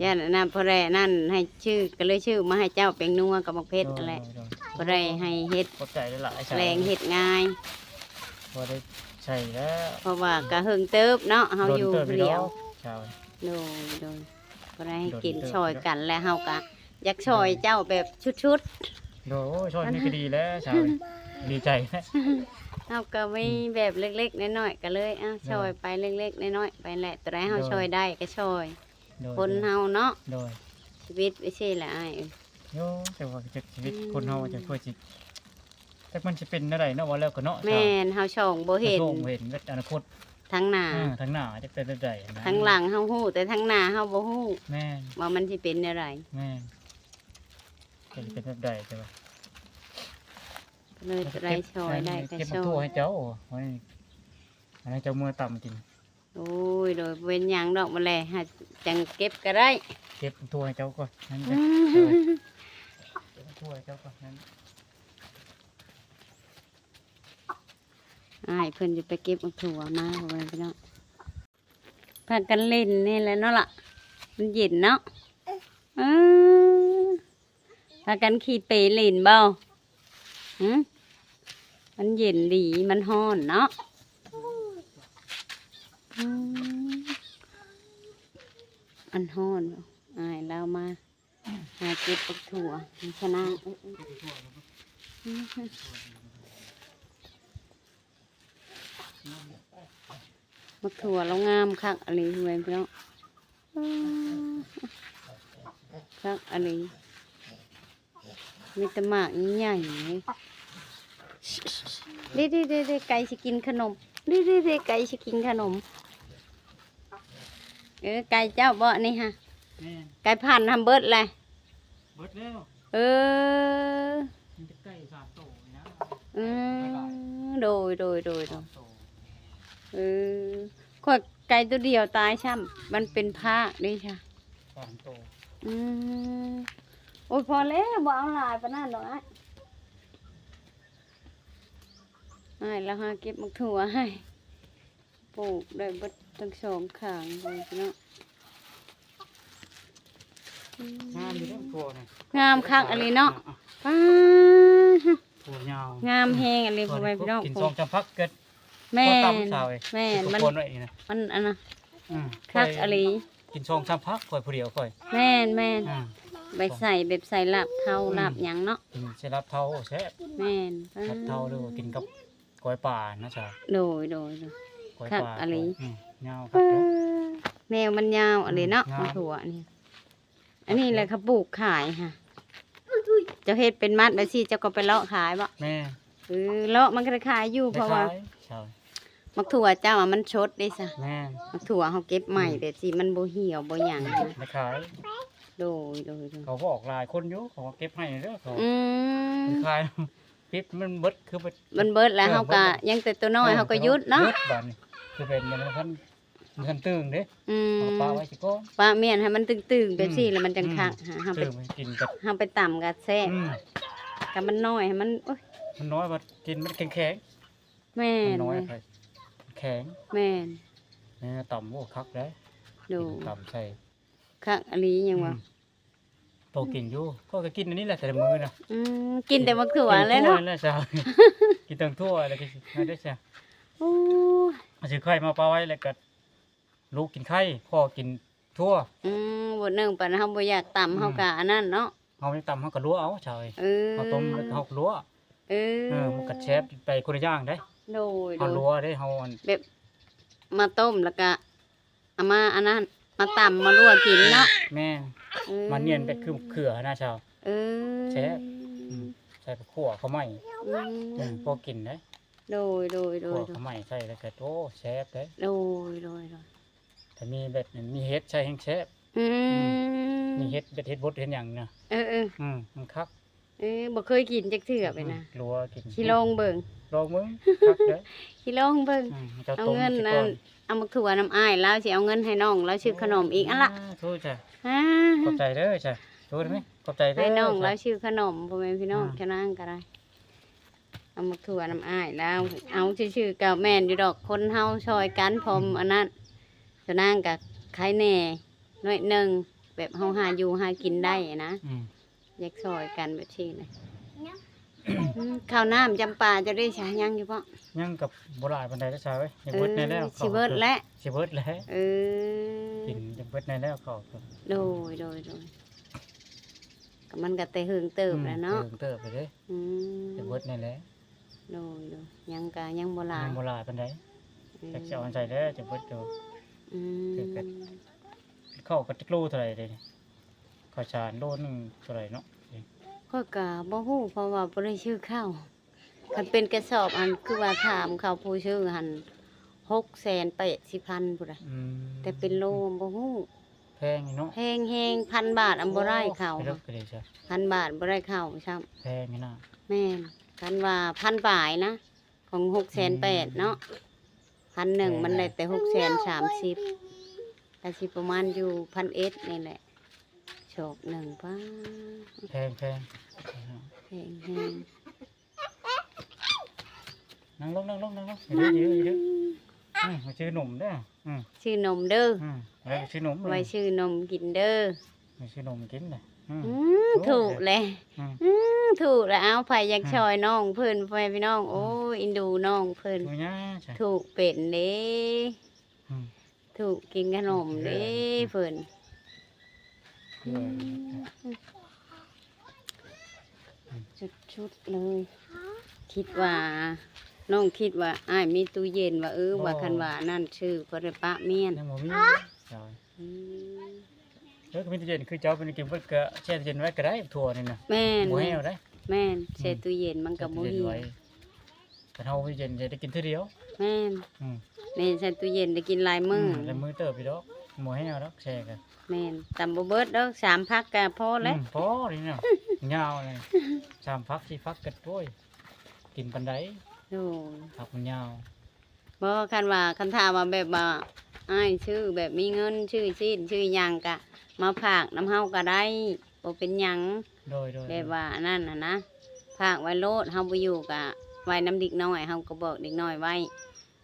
ຢ້ານອັນນັ້ນ ພໍໄດ້ອັນນັ້ນໃຫ້ຊື້ ກໍເລີຍຊື້ມາໃຫ້ເຈົ້າ ແປ້ງນົວກັບໝາກເຜັດຫັ້ນແຫຼະ. ໂດຍໆ ພໍໄດ້ໃຫ້ເຮັດ ຂອບໃຈຫຼາຍໆ ແລງເຮັດງ່າຍ ພໍໄດ້ໃຊ້ແລ້ວ. ເພາະວ່າກໍເຫິງເຕີບເນາະ ເຮົາຢູ່ຜູ້ດຽວ. ໂດຍໆ ພໍໄດ້ໃຫ້ກິນຊ່ອຍກັນ ແລະເຮົາກໍຢາກຊ່ອຍເຈົ້າແບບສຸດໆ. ໂດຍ ຊ່ອຍນີ້ກໍດີແລ້ວຊາວ ດີໃຈ. ເຮົາກໍມີ ອືມ ແບບເລັກໆນ້ອຍໆ ກໍເລີຍ ເອົາ ໂດຍ ຊ່ອຍໄປເລັກໆນ້ອຍໆໄປແຫຼະ ຕົວໃດເຮົາ ໂດຍ ຊ່ອຍໄດ້ກໍຊ່ອຍ. ໂດຍ ຄົນເຮົາເນາະ. ໂດຍ ຊີວິດໄປຊີ້ແຫຼະອ້າຍເອີຍ. ໂຍ ແຕ່ວ່າຈັກຊີວິດ ອືມ ຄົນເຮົາຈັກເພື່ອຊິ ຈັກມັນຊິເປັນແນວໃດເນາະ ວ່າແລ້ວກໍເນາະ. ແມ່ນ ເຮົາສ່ອງບໍ່ເຫັນ ເຮົາສ່ອງບໍ່ເຫັນອະນາຄົດທາງໜ້າ. ເອີ ທາງໜ້າຈະເປັນແບບໃດນະ ທາງຫຼັງເຮົາຮູ້ ແຕ່ທາງໜ້າເຮົາບໍ່ຮູ້. ແມ່ນ ວ່າມັນຊິເປັນແນວໃດ. ແມ່ນ ຈະເປັນແບບໃດ ແຕ່ວ່າ ກໍເລີຍຈະໄດ້ຊ່ອຍໄດ້ກໍຊ່ອຍ. ເກັບຖົ່ວໃຫ້ເຈົ້າ ອັນນີ້ເຈົ້າເມືອຕຳກິນ. ໂອ້ຍ ໂດຍ ບໍ່ເປັນຫຍັງດອກ ມື້ແລງຫາຈັ່ງເກັບກໍໄດ້. ເກັບຖົ່ວໃຫ້ເຈົ້າກ່ອນນັ້ນ ອືມ ເອີ ເກັບຖົ່ວໃຫ້ເຈົ້າກ່ອນນັ້ນ. ອ້າຍເພິ່ນຈະໄປເກັບໝາກຖົ່ວມາ ພໍ່ແມ່ພີ່ນ້ອງ ພາກັນຫຼິ້ນນີ້ແຫຼະເນາະລະ ມັນເຢັນເນາະ. ເອີ ພາກັນຂີ່ເປຫຼິ້ນບໍ່? ຫື? ມັນເຢັນດີ ມັນຮ້ອນເນາະ. ອືມ ມັນຮ້ອນ. ອ້າຍລາວມາຫາເກັບບັກຖົ່ວ ມັນຊະນາງ. ບັກຖົ່ວລາວງາມຄັກອີ່ຫຼີ ພໍ່ແມ່ພີ່ນ້ອງ. ຄັກອີ່ຫຼີ ມີແຕ່ໝາກໃຫຍ່ໆ. ເດ້ໆໆໆ ໄກ່ຊິກິນຂະໜົມ. ເດ້ໆໆ ໄກ່ຊິກິນຂະໜົມ. ເອີ ໄກ່ເຈົ້າບໍ່ນີ້ຫະ? ແມ່ນ. ໄກ່ພັນຫັ້ນເບິດແຫຼະ. ເບິດແລ້ວ. ເອີ ມີແຕ່ໄກ່ສາມໂຕນີ້ນະ. ອືມ ໂດຍໆໆໆ. ສາມໂຕ. ເອີ ຂ້ອຍໄກ່ໂຕດຽວຕາຍຊ້ຳ ມັນເປັນພາກເດ້ຊະ. ສາມໂຕ. ອືມ ໂອ້ຍ ພໍແລ້ວ ບໍ່ເອົາຫຼາຍປານນັ້ນດອກອ້າຍ. ອ້າຍລາວຫາເກັບໝາກຖົ່ວໃຫ້. ປູກໄດ້ເບິດທັງສອງຂ້າງເລີຍເນາະ. ອືມ ງາມຢູ່ເດ້ຖົ່ວນະ. ງາມຄັກອີ່ຫຼີເນາະ. ອືມ ປ້າ ຖົ່ວຍາວ ງາມແຮງອີ່ຫຼີ ອືມ ພໍ່ແມ່ພີ່ນ້ອງ. ກິນສອງສາມພັກເກີດ. ແມ່ນ ພໍຕຳສາວເອີຍ. ແມ່ນ ມັນ ໄວ້ນີ້ນະ ມັນອັນນະ. ອືມ ຄັກອີ່ຫຼີ. ກິນສອງສາມພັກຂ້ອຍຜູ້ດຽວຂ້ອຍ. ແມ່ນໆ. ອືມ ໄປໃສ່ແບບໃສ່ລາບເທົາ ອືມ ລາບຫຍັງເນາະ. ອືມ ໃສ່ລາບເທົາແຊບ. ແມ່ນ ລາບເທົາ ຫຼືວ່າກິນກັບ ກ້ອຍປານະຊະ. ໂດຍໆໆ. ກ້ອຍປາ ຄັກອີ່ຫຼີ. ອືມ ຍາວຄັກເດີ. ເອີ ແນວມັນຍາວອີ່ຫຼີເນາະ. ອືມ ຍາວ ມາຖົ່ວນີ້. ອັນນີ້ແຫຼະເຂົາປູກຂາຍຫະ. ເຈົ້າເຮັດເປັນມັດແບບຊີ້ ເຈົ້າກໍໄປເລາະຂາຍບໍ່? ແມ່ນ. ເອີ ເລາະມັນກໍໄດ້ຂາຍຢູ່ ເພາະວ່າ ໄດ້ຂາຍ. ໝາກຖົ່ວເຈົ້າອະມັນສົດເດ້ຊະ. ແມ່ນ. ໝາກຖົ່ວເຮົາເກັບໃໝ່ ອືມ ແບບຊີ້ ມັນບໍ່ຫ່ຽວບໍ່ຫຍັງ. ໄດ້ຂາຍ. ໂດຍໆໆ. ເຂົາບອກຫຼາຍຄົນຢູ່ ເຂົາເກັບໃຫ້ເດີເຂົາ. ອືມ ໄດ້ຂາຍ. ປິບມັນເບິດ ຄືມັນ ມັນເບິດແລ້ວ ເອີ ເຮົາກໍ ເບິດແລ້ວ ຍັງແຕ່ໂຕນ້ອຍ ເອີ ເຮົາກໍຢຸດເນາະ. ເບິດບາດນີ້ ຄືເປັນມັນ ມັນທັນຕຶງເດ້. ອືມ ເອົາປະໄວ້ຊິກ່ອນ. ປະ ແມ່ນ ໃຫ້ມັນຕຶງໆ ແບບຊີ້ ອືມ ແລ້ວມັນຈັ່ງຄັກ. ອືມ ຫາ ຫາໄປ ຕື່ມໃຫ້ກິນກັບ ຫາໄປຕຳກໍແຊບ. ອືມ ຄັນມັນນ້ອຍ ໃຫ້ມັນ ໂອ້ຍ ມັນນ້ອຍ ມັນກິນມັນແຂງໆ. ແມ່ນ ມັນນ້ອຍ ແຂງ. ແມ່ນ ແມ່ນ ຕຳ ໂອ້ ຄັກເດ້. ໂດຍ ກິນຕຳໃສ່ ຄັກອີ່ຫຼີ ຍັງວ່າ ອືມ ພໍກິນຢູ່. ຂ້ອຍກໍກິນອັນນີ້ແຫຼະແຕ່ລະມື້ນະ. ອືມ ກິນແຕ່ໝາກຖົ່ວແຫຼະເນາະ. ກິນແຕ່ຖົ່ວແຫຼະຊະ ກິນແຕ່ຖົ່ວແລ້ວກໍຊິໄດ້ຊະ. ໂອ້ຍ ຊິໄຂ່ມາປະໄວ້ ແລ້ວກໍລູກກິນໄຂ່ ພໍ່ກິນຖົ່ວ. ອືມ ບໍ່ ໜຶ່ງປານເຮົາບໍ່ຢາກຕຳ ອືມ ເຮົາກໍອັນນັ້ນເນາະ. ເຮົາຍັງຕຳ ເຮົາກໍລົວເອົາຊະ. ເອີ ເຮົາຕົ້ມແລ້ວເຮົາກໍລົວ. ເອີ ເອີ ມັນກໍແຊບໄປຄົນລະຢ່າງເດ້. ໂດຍໆ ເຮົາລົວເດ້ ເຮົາອັນ ແບບມາຕົ້ມແລ້ວກໍ າມາອັນນັ້ນ ມາຕຳມາລົວກກິນເນາະ. ແມ່ນ ເອີ ມານຽນແບບຄືເຂືອຫັ້ນນະຊາວ. ເອີ ແຊບ ອືມ ໃສ່ຂົ້ວເຂົ້າໃໝ່ ອືມ ອືມ ພໍກິນເດ້. ໂດຍ ໂດຍ ໂດຍ ຂົ້ວເຂົ້າໃໝ່ໃສ່ແລ້ວກໍ ໂອ້ ແຊບເດ້. ໂດຍ ໂດຍ ໂດຍ ຖ້າມີແບບນັ້ນ ມີເຫັດໃສ່ແຮງແຊບ. ອືມ ອືມ ມີເຫັດ ເບັດເຫັດບົດເຫັດຫຍັງນະ. ເອີໆ ອືມ ມັນຄັກ. ເອີ ບໍ່ເຄີຍກິນຈັກເທື່ອໄປນະ. ອືມ ລົວກກິນ ຊິລອງເບິ່ງ ລອງເບິ່ງ ຄັກເດ້. ຊິລອງເບິ່ງ. ອືມ ເອົາເງິນນັ້ນ ເອົາໝາກຖົ່ວນຳອ້າຍ ລາວຊິເອົາເງິນໃຫ້ນ້ອງລາວຊື້ຂະໜົມອີກຫັ້ນລະ. ໂທດຈ້ະ ຂອບໃຈເດີຈ້ະ. ໂທດໄດ້ໄໝ? ຂອບໃຈເດີ. ໃຫ້ນ້ອງລາວຊື້ຂະໜົມ ພໍ່ແມ່ພີ່ນ້ອງ ເຈົ້ານາງກໍໄດ້. ເອົາໝາກຖົ່ວນຳອ້າຍລາວ ເອົາຊື່ໆ ກໍແມ່ນຢູ່ດອກ ຄົນເຮົາຊ່ອຍກັນ ພ້ອມອັນນັ້ນ ເຈົ້ານາງກໍໃຄແດ່ໜ້ອຍໜຶ່ງ ແບບເຮົາຫາຢູ່ຫາກິນໄດ້ນະ. ອືມ ຢາກຊ່ອຍກັນແບບຊີ້ນະ. ອືມ ເຂົ້ານ້ຳຈຳປາເຈົ້າເດ້ຊະ ຍັງຢູ່ບໍ່? ຍັງກັບບໍ່ຫຼາຍປານໃດເດ້ຊາເອີຍ. ຊິເບິດແນ່ແລ້ວ ເອີ ຊິເບິດແລ້ວ ຊິເບິດແລ້ວ. ເອີ ກິນຈະເບິດແນ່ແລ້ວເຂົ້າ. ໂດຍ ໂດຍ ໂດຍ ກໍມັນກໍແຕ່ເຫິງເຕີບແລ້ວເນາະ. ອືມ ເຫິງເຕີບແລ້ວເດ້. ອືມ ຈະເບິດແນ່ແລ້ວ. ໂດຍ ໂດຍ ຍັງກະຍັງບໍ່ຫຼາຍ ຍັງບໍ່ຫຼາຍປານໃດ. ເອີ ຈັກຊິເອົາໃສ່ແລ້ວຈະເບິດໂຕ. ອືມ ເຂົ້າກໍຈັກໂລເທົ່າໃດເດ? ເຂົ້າສານໂລໜຶ່ງເທົ່າໃດເນາະ? ຂ້ອຍກະບໍ່ຮູ້ ເພາະວ່າບໍ່ໄດ້ຊື້ເຂົ້າ. ຄັນເປັນກະສອບຫັ້ນ ຄືວ່າຖາມເຂົາຜູ້ຊື້ຫັ້ນ ຫົກແສນແປດສິບພັນພຸ້ນນະ. ອືມ ແຕ່ເປັນໂລບໍ່ຮູ້. ແພງເນາະ ແພງແຮງ. ພັນບາດອຳບໍ່ໄດ້ເຂົ້າ ໂອ້ ໄປເລີກໄປເລີຍຊະ ພັນບາດບໍ່ໄດ້ເຂົ້າຊ້ຳ. ແພງຢູ່ນະ. ແມ່ນ ຄັນວ່າພັນປາຍນະ ຂອງຫົກແສນແປດເນາະ. ອືມ ພັນໜຶ່ງ ແພງ ມັນໄດ້ແຕ່ຫົກແສນສາມສິບ ກໍຊິປະມານຢູ່ພັນເອັດນີ້ແຫຼະ ສອບໜຶ່ງ. ປ້າ ແພງໆ ແພງແຮງ. ນັ່ງລົງ ນັ່ງລົງ ນັ່ງລົງ ເດີ ເດີ ເດີ. ອືມ ມາຊື້ນົມເດີ. ອືມ ຊື້ນົມເດີ. ອືມ ໄວ້ຊື້ນົມ ໄວ້ຊື້ນົມກິນເດີ. ໄວ້ຊື້ນົມກິນນະ. ອືມ ອືມ ຖືກແຫຼະ. ອືມ ອືມ ຖືກແຫຼະ. ເອົາ ໃຜຢາກ ອືມ ຊ່ອຍນ້ອງເພິ່ນ ພໍ່ແມ່ພີ່ນ້ອງ. ອືມ ໂອ້ຍ ເອັນດູນ້ອງເພິ່ນ ຖືກເປັນເດ້. ອືມ ຖືກກິນຂະໜົມເດ້ເພິ່ນ. ອືມ ສຸດໆເລີຍ. ຄິດວ່າ ນ້ອງຄິດວ່າອ້າຍມີຕູ້ເຢັນ ວ່າ ເອີ ບໍ່ ວ່າຄັນວ່ານັ້ນຊື່ ບໍ່ໄດ້ປະມ້ຽນ. ຍັງບໍ່ມີ. ອືມ ເອີ ກໍມີຕູ້ເຢັນ ຄືເຈົ້າເປັນກິນເບິດ ກໍແຊ່ຕູ້ເຢັນໄວ້ກໍໄດ້ ຖົ່ວນີ້ນະ. ແມ່ນ ບໍ່ແຫ້ວໄດ໋. ແມ່ນ ອືມ ແຊ່ຕູ້ເຢັນມັນກໍບໍ່ ແຊ່ຕູ້ເຢັນໄວ້ ຄັນເຮົາເຮັດເຢັນຈະໄດ້ກິນເທື່ອດຽວ. ແມ່ນ ອືມ ແມ່ນ ໃສ່ຕູ້ເຢັນໄດ້ກິນຫຼາຍມື້. ອືມ ຫຼາຍມື້ເຕີບຢູ່ດອກ ບໍ່ແຫ້ວດອກແຊ່ກະ. ແມ່ນ ຕຳບໍ່ເບິດດອກ ສາມພັກກະພໍແລ້ວ. ອືມ ພໍນີ້ເນາະ ຍາວເລີຍ ສາມພັກ ສີ່ພັກກະ ໂອ້ຍ ກິນປານໃດ. ໂດຍ ຜັກມັນຍາວ. ບໍ່ ຄັນວ່າ ຄັນຖ້າວ່າແບບວ່າອ້າຍຊື້ ແບບມີເງິນຊື້ຊີ້ນຊື້ຫຍັງກະມາຝາກນຳເຮົາກະໄດ້ ບໍ່ເປັນຫຍັງ. ໂດຍໆໆ ແບບວ່າອັນນັ້ນຫັ້ນນະ ຝາກໄວ້ໂລດ ເຮົາບໍ່ຢູ່ກະໄວ້ນຳເດັກນ້ອຍ ເຮົາກໍບອກເດັກນ້ອຍໄວ້.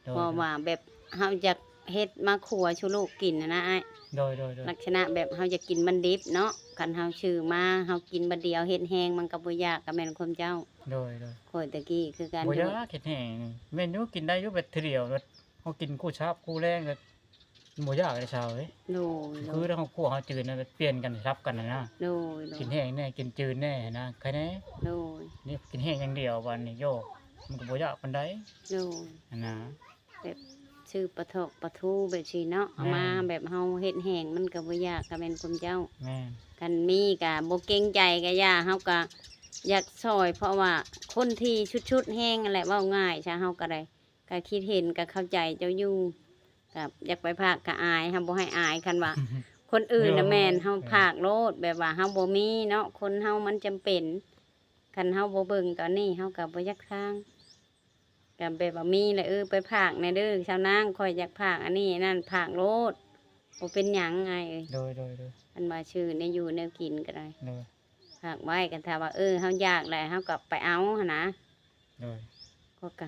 ໂດຍໆ ເພາະວ່າແບບເຮົາຢາກເຮັດມາຄົວສູ່ລູກກິນຫັ້ນນະອ້າຍ. ໂດຍໆໆ ລັກສະນະແບບເຮົາຢາກກິນມັນດິບເນາະ ຄັນເຮົາຊື້ມາເຮົາກິນບາດດຽວ ເຮັດແຮງມັນກໍບໍ່ຢາກ ກໍແມ່ນຄວາມເຈົ້າ. ໂດຍໆ ຂ້ອຍແຕ່ກີ້ຄືກັນ ບໍ່ຢາກເຮັດແຮງ. ແມ່ນຢູ່ ກິນໄດ້ຢູ່ແບບເທື່ອດຽວ ແບບເຮົາກິນຄູ່ເຊົ້າຄູ່ແລງ ບໍ່ຢາກເດ້ຊາວເອີຍ. ໂດຍໆ ຄືທາງຄອບຄົວເຮົາຈືນນະ ປ່ຽນກັນ ສະຫຼັບກັນນະ. ໂດຍໆ ກິນແຮງແດ່ ກິນຈືນແດ່ນະ ໃຄແດ່. ໂດຍ ນີ້ກິນແຮງຢ່າງດຽວ ບາດນີ້ໂຍ ມັນກໍບໍ່ຢາກປານໃດ. ໂດຍ ຫັ້ນນະ ແບບຊື້ປາຖອກປາທູແບບຊີ້ເນາະ ເອົາມາ ແມ່ນ ແບບເຮົາເຮັດແຮງມັນກໍບໍ່ຢາກ ກໍແມ່ນຄວາມເຈົ້າ. ແມ່ນ ຄັນມີກໍບໍ່ເກງໃຈກໍຢ່າ ເຮົາກໍຢາກຊ່ອຍ ເພາະວ່າຄົນທີ່ສຸດໆແຮງຫັ້ນແຫຼະ ເວົ້າງ່າຍຊະ ເຮົາກໍໄດ້ ກໍຄິດເຫັນ ກໍເຂົ້າໃຈເຈົ້າຢູ່ ກໍຢາກໄປຝາກກໍອາຍ ເຮົາບໍ່ໃຫ້ອາຍ. ຄັນວ່າຄົນອື່ນນະ ໂດຍ ແມ່ນເຮົາ ເອີ ຝາກໂລດ ແບບວ່າເຮົາບໍ່ມີເນາະ ຄົນເຮົາມັນຈຳເປັນ ຄັນເຮົາບໍ່ເບິ່ງຕອນນີ້ ເຮົາກໍບໍ່ຢາກສ້າງ ກໍແບບວ່າມີແຫຼະ ເອີ ໄປຝາກແດ່ເດີຊາວນາງ ຂ້ອຍຢາກຝາກອັນນີ້ອັນນັ້ນ ຝາກໂລດ ບໍ່ເປັນຫຍັງອ້າຍເອີຍ. ໂດຍໆໆ ອັນວ່າຊື້ແນວຢູ່ແນວກິນກໍໄດ້ ໂດຍ ຝາກໄວ້ ຄັນຖ້າວ່າ ເອີ ເຮົາຢາກແຫຼະ ເຮົາກໍໄປເອົາຫັ້ນນະ. ໂດຍ ຂ້ອຍກະ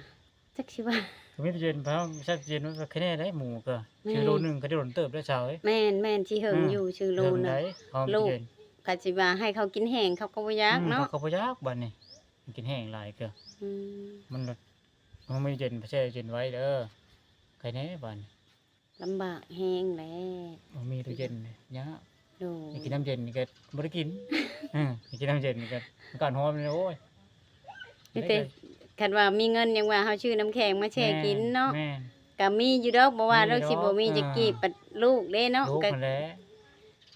ຈັກຊິວ່າ ກໍມີຕູ້ເຢັນ ເຮົາໃຊ້ຕູ້ເຢັນມັນກໍແຄ່ແນ່ໄດ໋ ໝູກໍ ແມ່ນ ຊື້ໂລໜຶ່ງກໍໄດ້ດົນເຕີບໄດ໋ຊາວເອີຍ. ແມ່ນໆ ຊິເຫິງ ອືມ ຢູ່ ຊື້ໂລໜຶ່ງ ເຫິງໄດ໋ ເຮົາ ລູກ ຕູ້ເຢັນ ຄັນຊິວ່າໃຫ້ເຂົາກິນແຫ້ງ ເຂົາກໍບໍ່ຢາກ ອືມ ເນາະ ເຂົາກໍບໍ່ຢາກ ບາດນີ້ກິນແຫ້ງຫຼາຍກໍ ອືມ ມັນລະ ເຮົາມີຕູ້ເຢັນ ແຊ່ຕູ້ເຢັນໄວ້ເດີ ໃຄແນ່ບາດນີ້. ລຳບາກແຮງແຫຼະ ບໍ່ມີຕູ້ເຢັນຍາກ. ໂດຍ ໄດ້ກິນນ້ຳເຢັນນີ້ກໍບໍ່ໄດ້ກິນ ເອີ ໄດ້ກິນນ້ຳເຢັນນີ້ກໍອາກາດຮ້ອນນີ້ ໂອ້ຍ ມີແຕ່ ແຕ່ຄັນວ່າມີເງິນຍັງວ່າເຮົາຊື້ນ້ຳແຂງມາແຊ່ກິນເນາະ. ແມ່ນ ກະມີຢູ່ດອກ ບໍ່ວ່າ ມີຢູ່ດອກ ເຮົາຊິບໍ່ມີ ເອີ ຈັກກີບ ປັດລູກເດ້ເນາະ ລູກ ກະ ຫັ້ນແຫຼະ